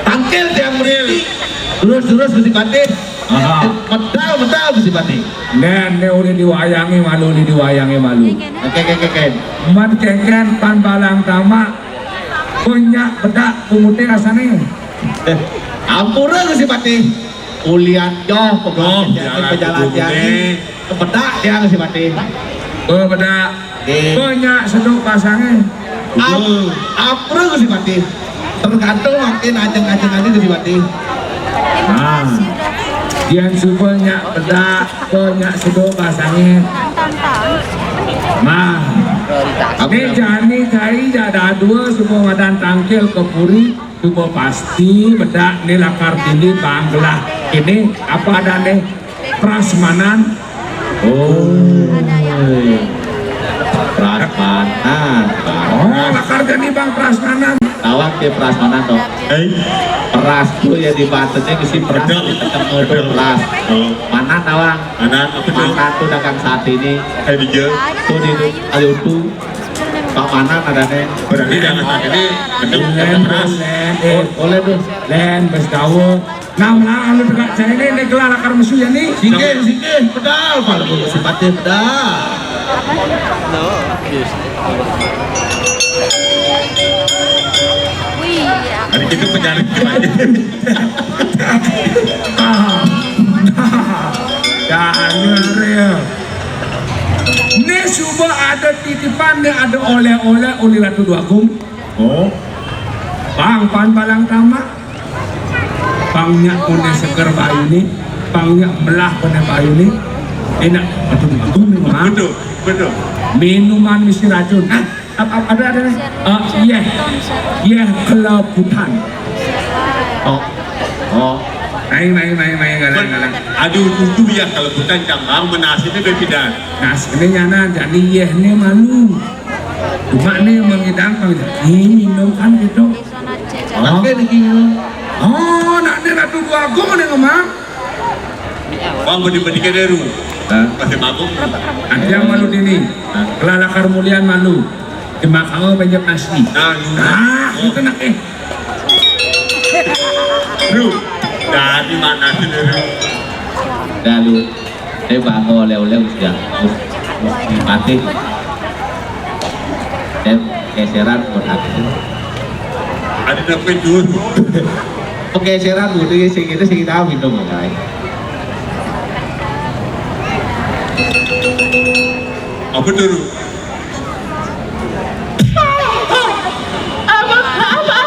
Tangkil tiang medil. Terus-terus, Gusti Patih. Aha. Medal, medal, Gusti Patih. Nen, ne udah diwayangi malu, udah diwayangi malu. Oke, oke, oke, oke. Man keken Pan Balang Tamak, banyak bedak pungutin rasane. Eh, ampura, Gusti Patih. Ulian joh, pegang, oh, pejalan, jalan pejalan kudu jani. Kepedak dia, Gusti Patih. Oh, bedak. Eh. Banyak seduk pasangnya. Am-, ampura, Gusti Patih. Tergantung makin ajeng-ajeng aja, Gusti Patih. Nah, yang suba nyak bedak, banyak seduk pasangnya. Nah, ini jani cai jada dua semua madan tangkil ke puri. Suba pasti bedak ni lakar tini bang gelah kini apa adane prasmanan. Oh. Prasmanan. Oh, lakar tini bang prasmanan. Tawang ke prasmanan dong. Eh? Pras tu ya di Banten ni mesti pras. Betul. Ketemu tu pras. Oh. Manan tawang. Manan apa tu? Manan tu dagang sate ni. Eh, dia. Tu di tu, ada tu. Pak Manan ada nih. Berarti jangan pakai ini. Len, len, eh, boleh tuh. Len, bes dawa. Nah, nah, anu tegak cai ini, ini gelar akar mesu ya nih. Sikit, sikit, pedal, kalau mau sipatnya pedal. Wih, iya. Hari kita penyakit gimana? Jangan ya. Ini suba ada titipan, ini ada oleh-oleh oleh Ratu Dwagung. Oh. Bang, pan balang tamak. Pang nyak pone seger bayu ni, pang nyak melah pone bayu ni. Enak, betul, betul, Mak. Betul, betul. Minuman mesti racun. Ah, apa, apa ada, ada ni? Ah, iya. Iya, kelebutan. Oh, oh. Mai, mai, mai, mai, galang, galang. Aduh, kudu ya kelebutan, jambang, menasihnya berbeda. Nah, sini nyana, jadi iya ni malu. Cuma ni mengidang, mengidang. Ni minum kan gitu. Oke, niki. Oh, nak ni Ratu Dwagung ni ngomong. Bang, bedi-bedi ke deru. Hah? Masih mabuk. Antiang malu dini. Hah? Kelala Karmulian malu. Cuma kamu banyak nasi. Nah, lu. Ah, itu nak eh. Lu. Dari mana sih, lu? Dah, lu. Dia bangun oleh-oleh usia. Mati. Dan geseran buat aku. Ada dapat dulu. Pergeseran dulu, ya, sing itu, sing tahu minum, guys. Apa dulu? Apa dulu? Apa dulu?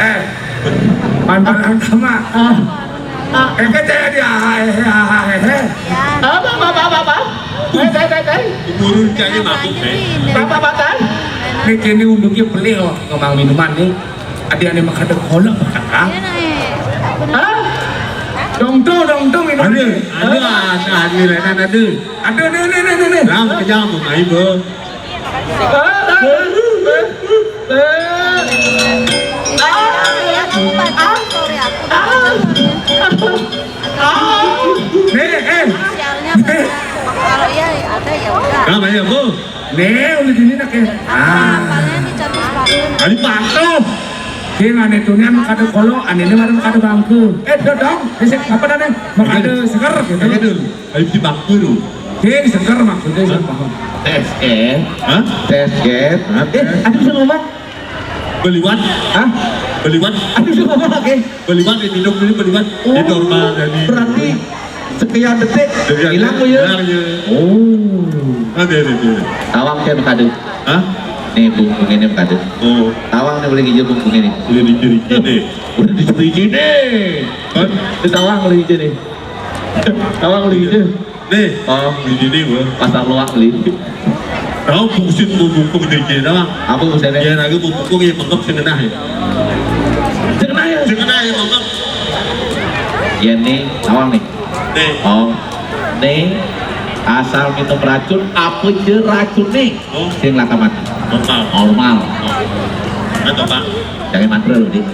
Eh, pantalan sama. Eh, kata dia, ah, eh, eh, ah, eh, eh. Apa, apa, apa, apa? Eh, eh, eh, eh. Guru cari mabuk, eh. Apa, apa, apa? Ini kini unduki pelih, oh, kembang minuman ni. Ada, ada makan ada kolak, makan, ah? Hah? Dong tu, dong tu, minuman. Ada, ada, ada, ada, ada, ada. Ada, ada, ada, ada, ada. Lam, kejam, main, bro. Nih, eh. Kalau iya ada ya udah. Kenapa ya, Bu? Nih, udah dini nak ya. Ah. Kali patuh. Dia ngane tuh, nih, anu kada kolo, ane ini warung kada bangku. Eh, dodong, bisa apa dah nih? Makada seger gitu. Ayo di bakul. Hei, seger maksudnya, saya paham. Tes, eh? Hah? Tes, eh? Hah? Eh, aku bisa ngomong? Beliwan? Hah? Beliwan? Aku bisa ngomong, oke? Beliwan, eh, minum dulu, beliwan. Oh, di normal, jadi berarti sekian detik, sekian hilang, detik, ya? Hilang, ya. Oh. Ada, ada, ada. Tawang saya berkade. Hah? Nih, bungkung ini berkade. Oh. Tawang nih boleh hijau bungkung ini. Boleh dicuri-curi. Udah dicuri-curi. Hah? Di tawang boleh hijau nih. Tawang lagi je. Nih, oh, di sini gua. Pasar Loak beli. Tahu fungsi bubukung di sini, tahu? Apa fungsinya? Ya, lagi bubukung yang mengkep sengenah ya. Sengenah ya? Sengenah yang mengkep. Ya, nih, tawang nih. Nih. Oh. Nih, asal minum racun, apa je racun nih? Oh. Sing laka mati. Normal. Normal. Oh. Kan, Pak? Jangan mantra lu, Dik.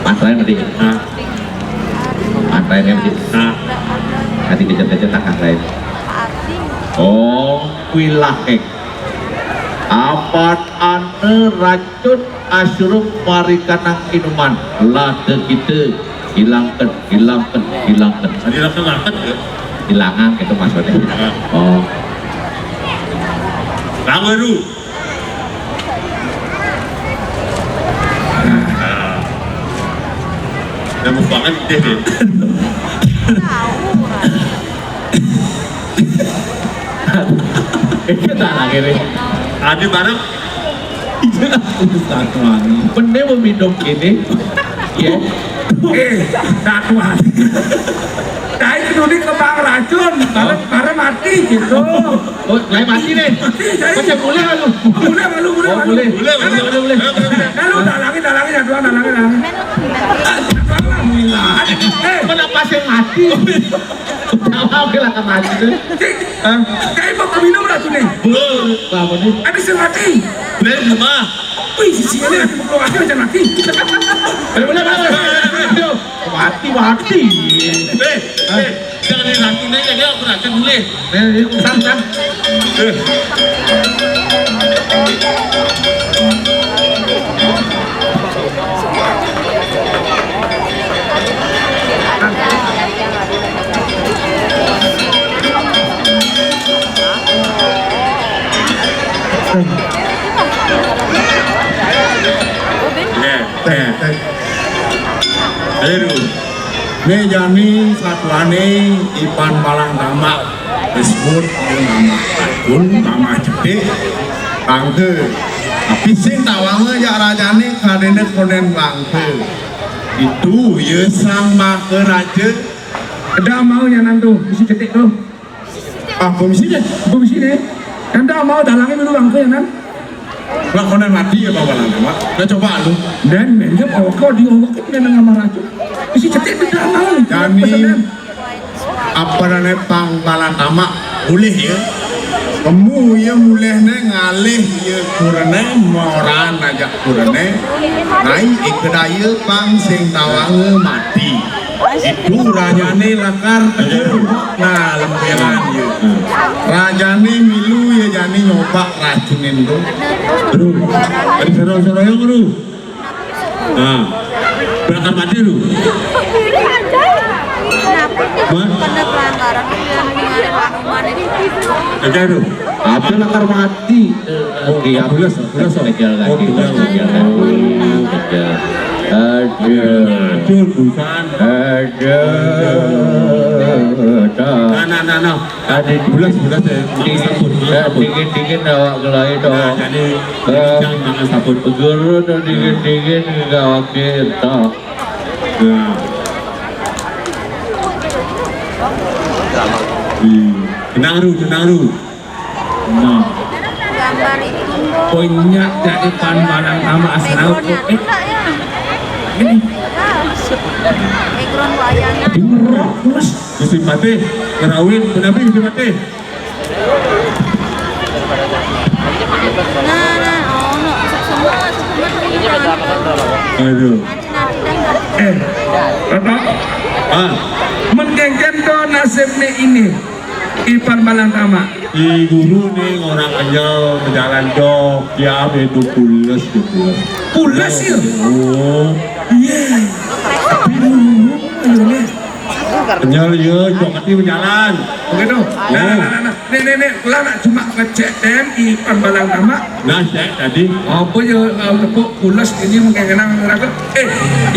Mantra yang, Dik. Nah. Mantra yang, Dik. Nah. Tadi kejap-kejap tak lain. Oh, wilah, eh. Apat ane racun asrup marikanang inuman. Lada kita hilangkan, hilangkan, hilangkan. Tadi rasa raket ya? Hilangan gitu maksudnya. Ya. Oh. Nama lu? Nah. Udah mau banget deh. Itu tak lagi nih. Tadi bareng. Iya, satu wangi. Bener mau minum ini. Ya. Eh, satu wangi. Saya itu di kembang racun, bareng, bareng mati gitu. Oh, lain mati nih. Mati, saya. Macam boleh lalu. Boleh, lalu, boleh, oh, lalu. Boleh. Boleh, boleh, boleh, boleh. Lalu, dalangin, dalangin, ya Tuhan, dalangin, dalangin. Alhamdulillah. Eh. Mana pas yang mati? Tawa ke lah kamu aja tuh. Cik, hah? Kayak mau minum racun nih. Boleh, apa nih? Habis mati. Boleh, mah. Wih, sisi ini lagi mau keluar aja mati. Boleh, boleh, boleh. Mati, mati. Eh, eh, jangan racun aja, dia aku racun boleh. Eh, eh, santan. Eh. Ya, ya. Ayo, Ru. Né jani satuané Ipan Balang Tamak disebut nama Atun, nama Cetik, Bangké. Tapi sing tawanga jak rajané kadéna kondén Bangké. Itu ya sang Maharaja. Eda mau nyanan tuh, bisi Cetik tuh. Ah, komisi deh. Komisi deh. Enda mau dalangnya dulu Bangké nyanan. Lakonan mati ya bawa lama. Udah coba lu. Dan menjawab awak kau di awak itu dengan marah tuh. Bisi Cetik tidak mau. Jani. Pesenan. Apa namanya pang Balang Tamak boleh ya? Kamu ya mulih né ngalih ya kurené moran aja kurené. Naik ikut daya pang sing tawanga mati. Itu rajané lakar kecil. Nah, lemperan ya. Rajané milu ya jani nyoba racunin tuh. Aduh, ada seru-seru yang aduh. Nah, berangkat mati lu. Hah? Ada pelanggaran yang dengerin minuman itu. Ada tuh. Apa lakar mati? Oh, iya, pulas, pulas, oh. Kejal lagi, oh, pulas. Kejal lagi. Kejal. Aduh. Aduh, busan. Aduh. Nah, nah, nah, nah. Tadi pulas, pulas ya. Dingin, sabun, dingin, sabun. Dingin, dingin awak gelai to. Nah, jadi, eh, jangan makan sabun. Guru to dingin, dingin awak kita. Nah. Hmm. Tenang, Ru, tenang, Ru. Nah. Gambar itu. Poinnya dari Ipan Balang Tamak asal. Backgroundnya eh. Ada ya? Ini. Ya. Background wayangnya. Dengar, terus. Gusti Patih, ngerawin, kenapa Gusti Patih? Nah, nah, oh, no, semua, semua tuh ini. Aduh. Nanti, nanti, nanti. Eh, Bapak. Ah. Mengkengken to nasibnya ini. Ipan Balang Tamak. I guru né orang kenyel bejalan jok, ya bedu pules, ya pules. Pules ya? Oh. Iya. Tapi nunggu, ayo, né. Kenyel ya, jok ati bejalan. Begitu. Nah, nah, nah, nah, nah. Né, né, né, lah nak cuma ngecek T N I Ipan Balang Tamak. Nah, cek tadi. Apa ya, eh, tepuk pules ini mungkin kenang raga. Eh,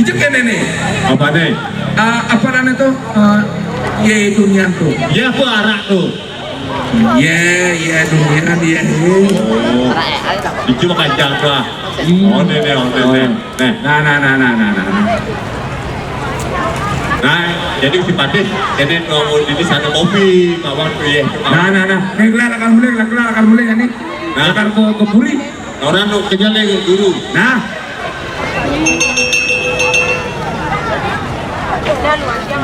ijek kéné né. Apa né? Ah, apa namanya tuh? Eh, ya itu nian tuh. Ya apa arak tuh? Ya, ya, dunia dia. Oh. Itu makan jaga. Hmm. Oh, ini, ini, oh, ini, ini. Nih. Nah, nah, nah, nah, nah, nah. Nah, jadi si Patih, ini mau di sana kopi, bawa tuh ya. Nah, nah, nah. Nih, kelar akan mulai, kelar akan mulai, ini. Nah. Akan ke, ke Puri. Orang nu kejar lagi dulu. Nah.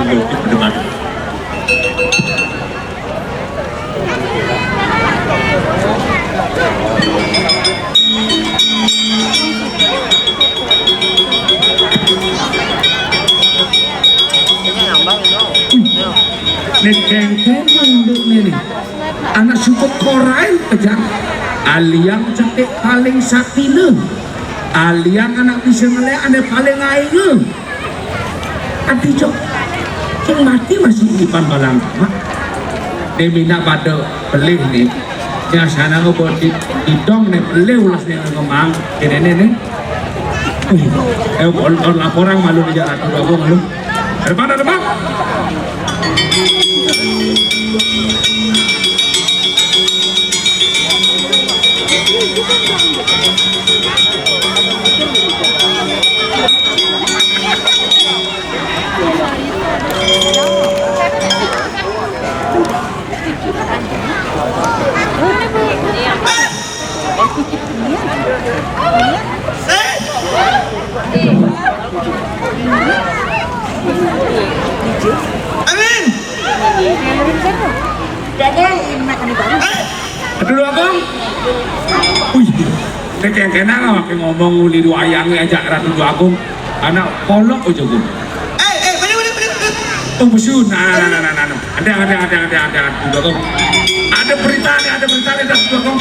Dulu, di depan. Né kéngkén unduk né né. Anak suku korain pejang. Aliang cetik paling saktina. Aliang anak bisa ngelék ané paling ainga. Ati cok, cing mati masih Ipan Balang Tamak. Dia minta pada pelih né. Yang sana ngebon di, di dong né pelih ulas né ngemang. Ini né né. Wih, eh, on, on laporan malu di jalan aku malu. Depan ada bang. Amin. Nek yang kena lah, makin ngomong uli dua ayangnya aja Ratu Dua Agung. Anak polok aja gue. Eh, eh, mana, mana, mana, mana? Oh, musuh. Nah, nah, nah, nah, nah, nah. Ada, ada, ada, ada, ada, Ratu Dua Agung. Ada berita nih, ada berita nih, Ratu Dua Agung.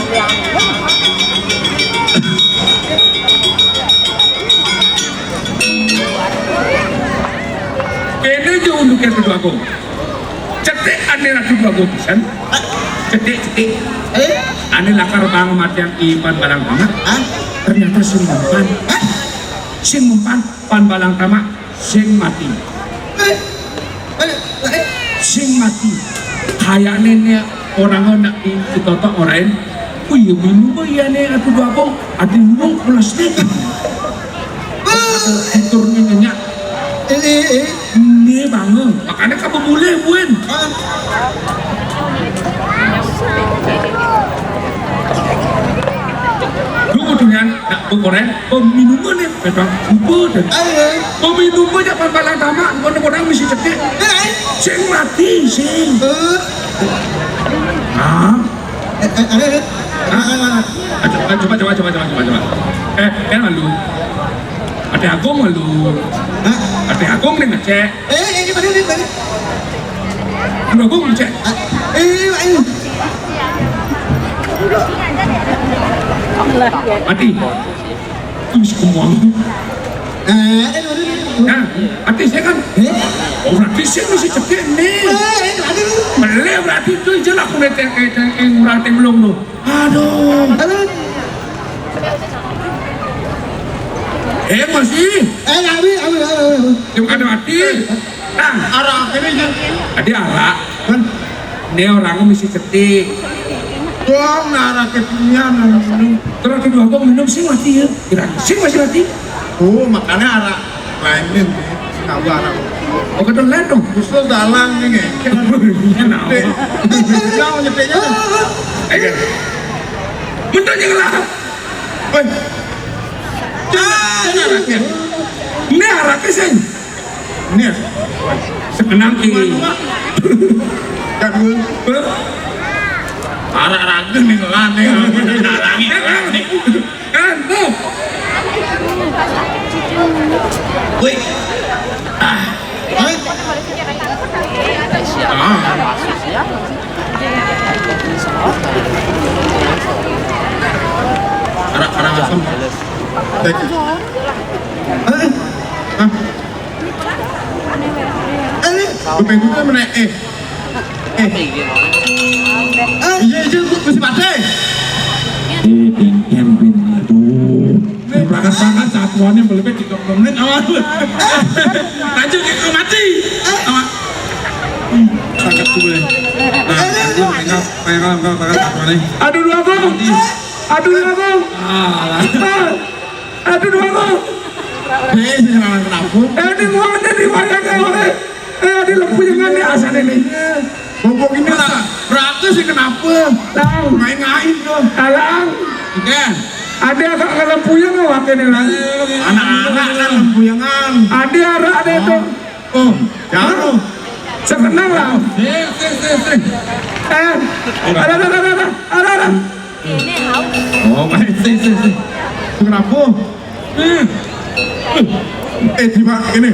Kene aja unduknya Ratu Dua Agung. Cetik ane Ratu Dua Agung pisan. Cetik, cetik. Eh? Ane lakar bang matian ipan barang tamat. Hah? Ternyata sing mempan. Hah? Sing mempan pan balang tamak sing mati. Eh, eh, eh. Sing mati. Kayaknya nih orang nak ditotok orang. Wih, minum ya nih, atuh babong. Adi minum plastik. Fiturnya nyenyak. Eh, eh, eh. Ini bangun. Makanya kamu mulai, Buen. Ah. Lu kudu nyan, nak pengkoren, peminumane petang kubu dan ayo. Peminumane pan balang tamak, bukan orang mesti cetek. Ayo. Sing mati, sing. Eh. Ah. Eh, eh, eh, eh. Ah. Ah, coba, coba, coba, coba, coba, coba. Eh, eh, malu. Ada aku malu. Hah? Ada aku nih ngecek. Eh, eh, ini mana, ini mana? Ada aku ngecek. Ah, eh, ayo. Mati. Terus kemang. Eh, eh, aduh, aduh, aduh. Nah, mati saya kan. Eh? Oh, berarti saya mesti cetek nih. Eh, eh, aduh. Boleh berarti itu aja lah aku netek, eh, eh, eh, ngurang teng belum tuh. Aduh. Aduh. Eh, masih. Eh, awi, awi, awi, awi. Yang ada mati. Nah, arah ini aja. Ada arah. Kan? Ini orang mesti cetek. Dong, nah, rakyat dunia, nah, minum. Terus kedua gua minum sih mati ya. Kira sih masih mati. Oh, makanya arah lain nih. Tahu arah. Oh, kedua lain dong. Justru dalang nih, nge. Iya, nah. Dek. Yang nyeteknya tuh. Eh, kan? Bentar, jangan lah. Woi. Ah, ini araknya. Ini araknya, sih. Ini ya? Sekenang ki. Kan gue. Arak ragu nih, ngelan nih. Nalangi, nalangi. Kan, tuh. Wih. Ah. Ah. Arak, arak asam. Baik. Ah. Ah. Eh, gue pengen gue mana? Eh. Eh. Eh, iya, iya, gue mesti mati. Eh, bengkem, bengkem. Aduh. Ini berangkat-berangkat satuannya belum tiga puluh menit, awas. Lanjut, kita mati. Awas. Hmm, berangkat dulu ya. Nah, lanjut, mereka, mereka, mereka, mereka satuannya. Aduh, dua gol. Aduh, dua gol. Ah, lah. Ah. Aduh, dua gol. Eh, sing lanang kenapa? Eh, di mana, di mana, di mana? Eh, di lempuyangan nih asal ini. Bobok ini lah. Berarti sih kenapa? Lang. Main-main tuh. Talang. Oke. Ada agak ngelempuyang wakil ini, Lang. Anak-anak kan lempuyangan. Ada arah ada itu. Oh, jauh. Sekenang, Lang. Sih, sih, sih, sih. Eh, ada, ada, ada, ada, ada, ada. Oh, baik, sih, sih, sih. Kenapa? Hmm. Eh, tiba ini.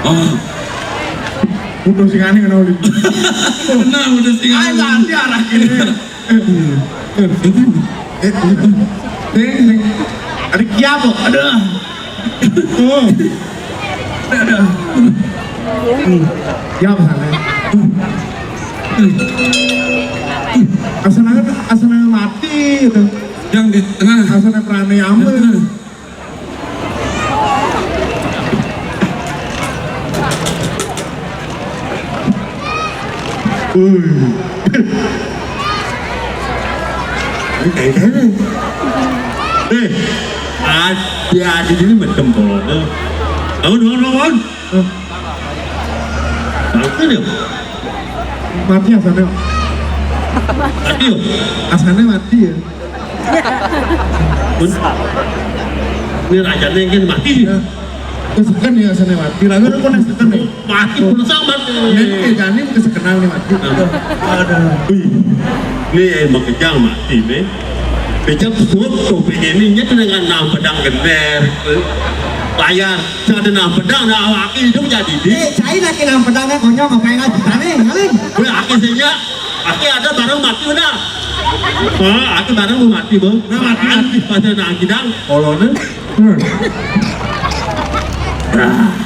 Oh. Udah sing aneh kena oli. Benar, udah sing aneh. Ayo, nanti arah ini. Eh, eh, eh, eh. Ada kiapo? Ada. Oh. Ada. Hmm. Ya, misalnya. Asana, asana mati itu. Yang di tengah. Asana pranayama. Yang di tengah. Wih. Ini kayak gini. Eh, ada, ada dulu macam bodoh. Bangun, bangun, bangun. Bangun ya. Mati asana. Mati ya. Asana mati ya. Ini rajane kan mati nih. Ya. Terus kan ya asana mati. Lalu aku nak tekan nih. Mati pun sama nih. Ini kayak jani ke sekenal nih mati. Nah. Aduh. Wih. Nih, makejang mati, nih. Becak tutup, topeng ini, nyet dengan nang pedang gender. Layar, sing ada nang pedang, nah, awak hidup jadi, di. Eh, cai laki nang pedang, eh, konyol, ngapain aja, tane, ngaling. Weh, aki senya, aki ada barang mati udah. Ah, aki barang mau mati, Bang. Nah, mati, mati. Pada nang kidang, kolonnya. Hmm. Nah.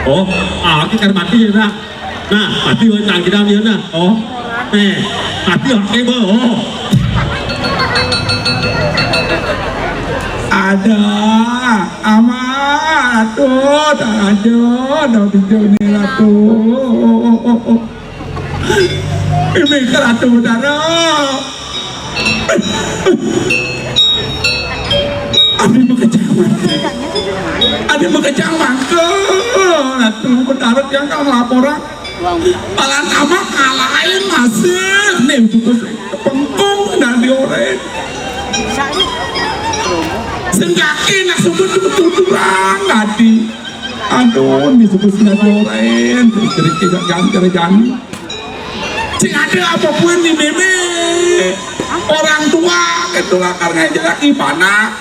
Oh, ah, aki kan mati ya, nah. Nah, mati wong tangkiran ya, nah. Oh. Eh, mati oke, Bo. Oh. Ada, aman, aduh, tak ada, ada di sini, aduh. Ini keratu, saudara. Abi makejang mangké. Abi makejang mangké. Ratu Betara yang kan laporan. Palan ama ngalahin masih. Nih, cukup pengkung dan diorén. Sing yakin nak sebut tuturang tadi. Aduh, disebut sing diorén. Jadi tidak jangan, jangan. Sing ada apa pun di meme. Orang tua ketua karena jelek ipana.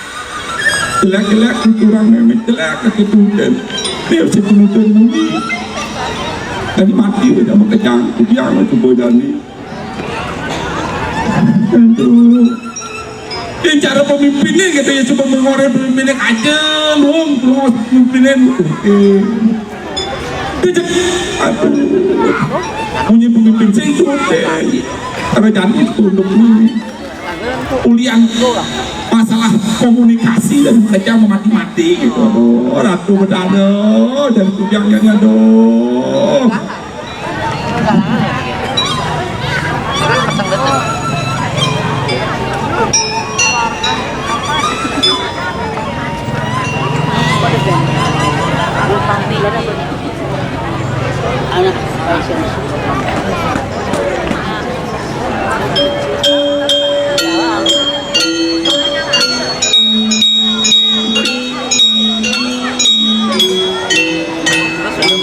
Jelek-jelek kurang meme jelek keturunan. Dia si penonton ini. Tadi mati udah makejang, dia mau coba jadi. Aduh. Yang cara pemimpinnya gitu ya, coba mengorek pemimpinnya aja, belum, belum pemimpinnya. Oke. Aduh. Punya pemimpin sing sudah. Karena jangan untuk ini. Ulian masalah komunikasi dan mereka memati-mati gitu. Aduh, Ratu Betara dan kujangnya, aduh.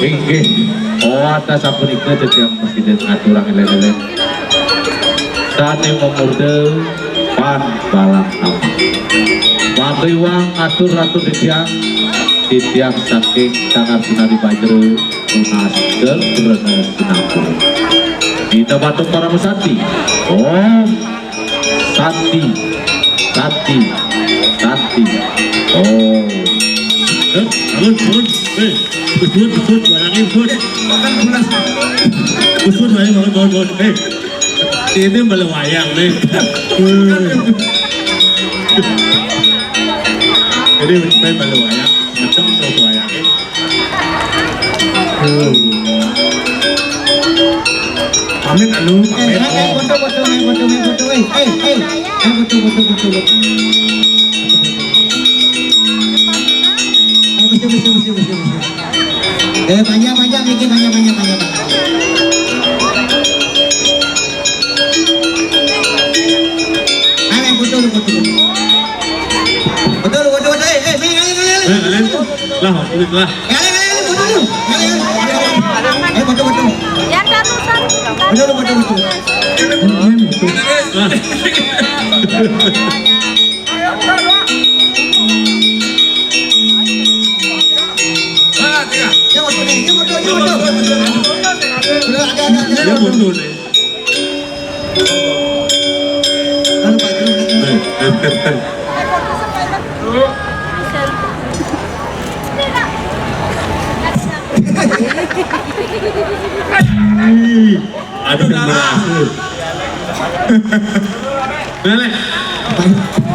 Inggih. Oh, atas sapunika titiang presiden ngaturang éléh-éléh. Sané mamurda pan balang nama. Pabriwang atur ratu titiang, titiang saking Sanggar Sinari Bajra, nunas geng rena sinampura. Ida Batu Parama Santi. Om Santi, Santi, Santi. Oh. Eh, bangun, bangun. Eh, usut, usut, bayangin, usut. Makan pulas. Usut, bayangin, bangun, bangun, bangun. Eh, ini malah wayang nih. Ini main malah wayang. Macam terus wayang. Pamit anu, pamit. Eh, eh, eh, foto, foto, eh, foto, eh, foto, eh, eh, eh. Eh, foto, foto, foto, foto. Eh, betul, betul, betul, betul, betul. Eh, panjang, panjang, Niki, panjang, panjang, panjang, panjang. Eh, foto, foto, foto. Betul, betul, betul. Eh, eh, eh, eh, eh, eh. Eh, eh. Lah, lah. Ngaling, ngaling, ngaling, foto dulu. Ngaling, ngaling. Eh, foto, foto. Yang ratusan. Foto dulu, foto, foto. Nah. Ini foto nih, ini foto, ini foto. Udah, ada, ada, ada. Ini foto nih. Lalu Pak Guru, eh, eh, eh, eh. Ih, aduh, nah. Balik. Apa ini?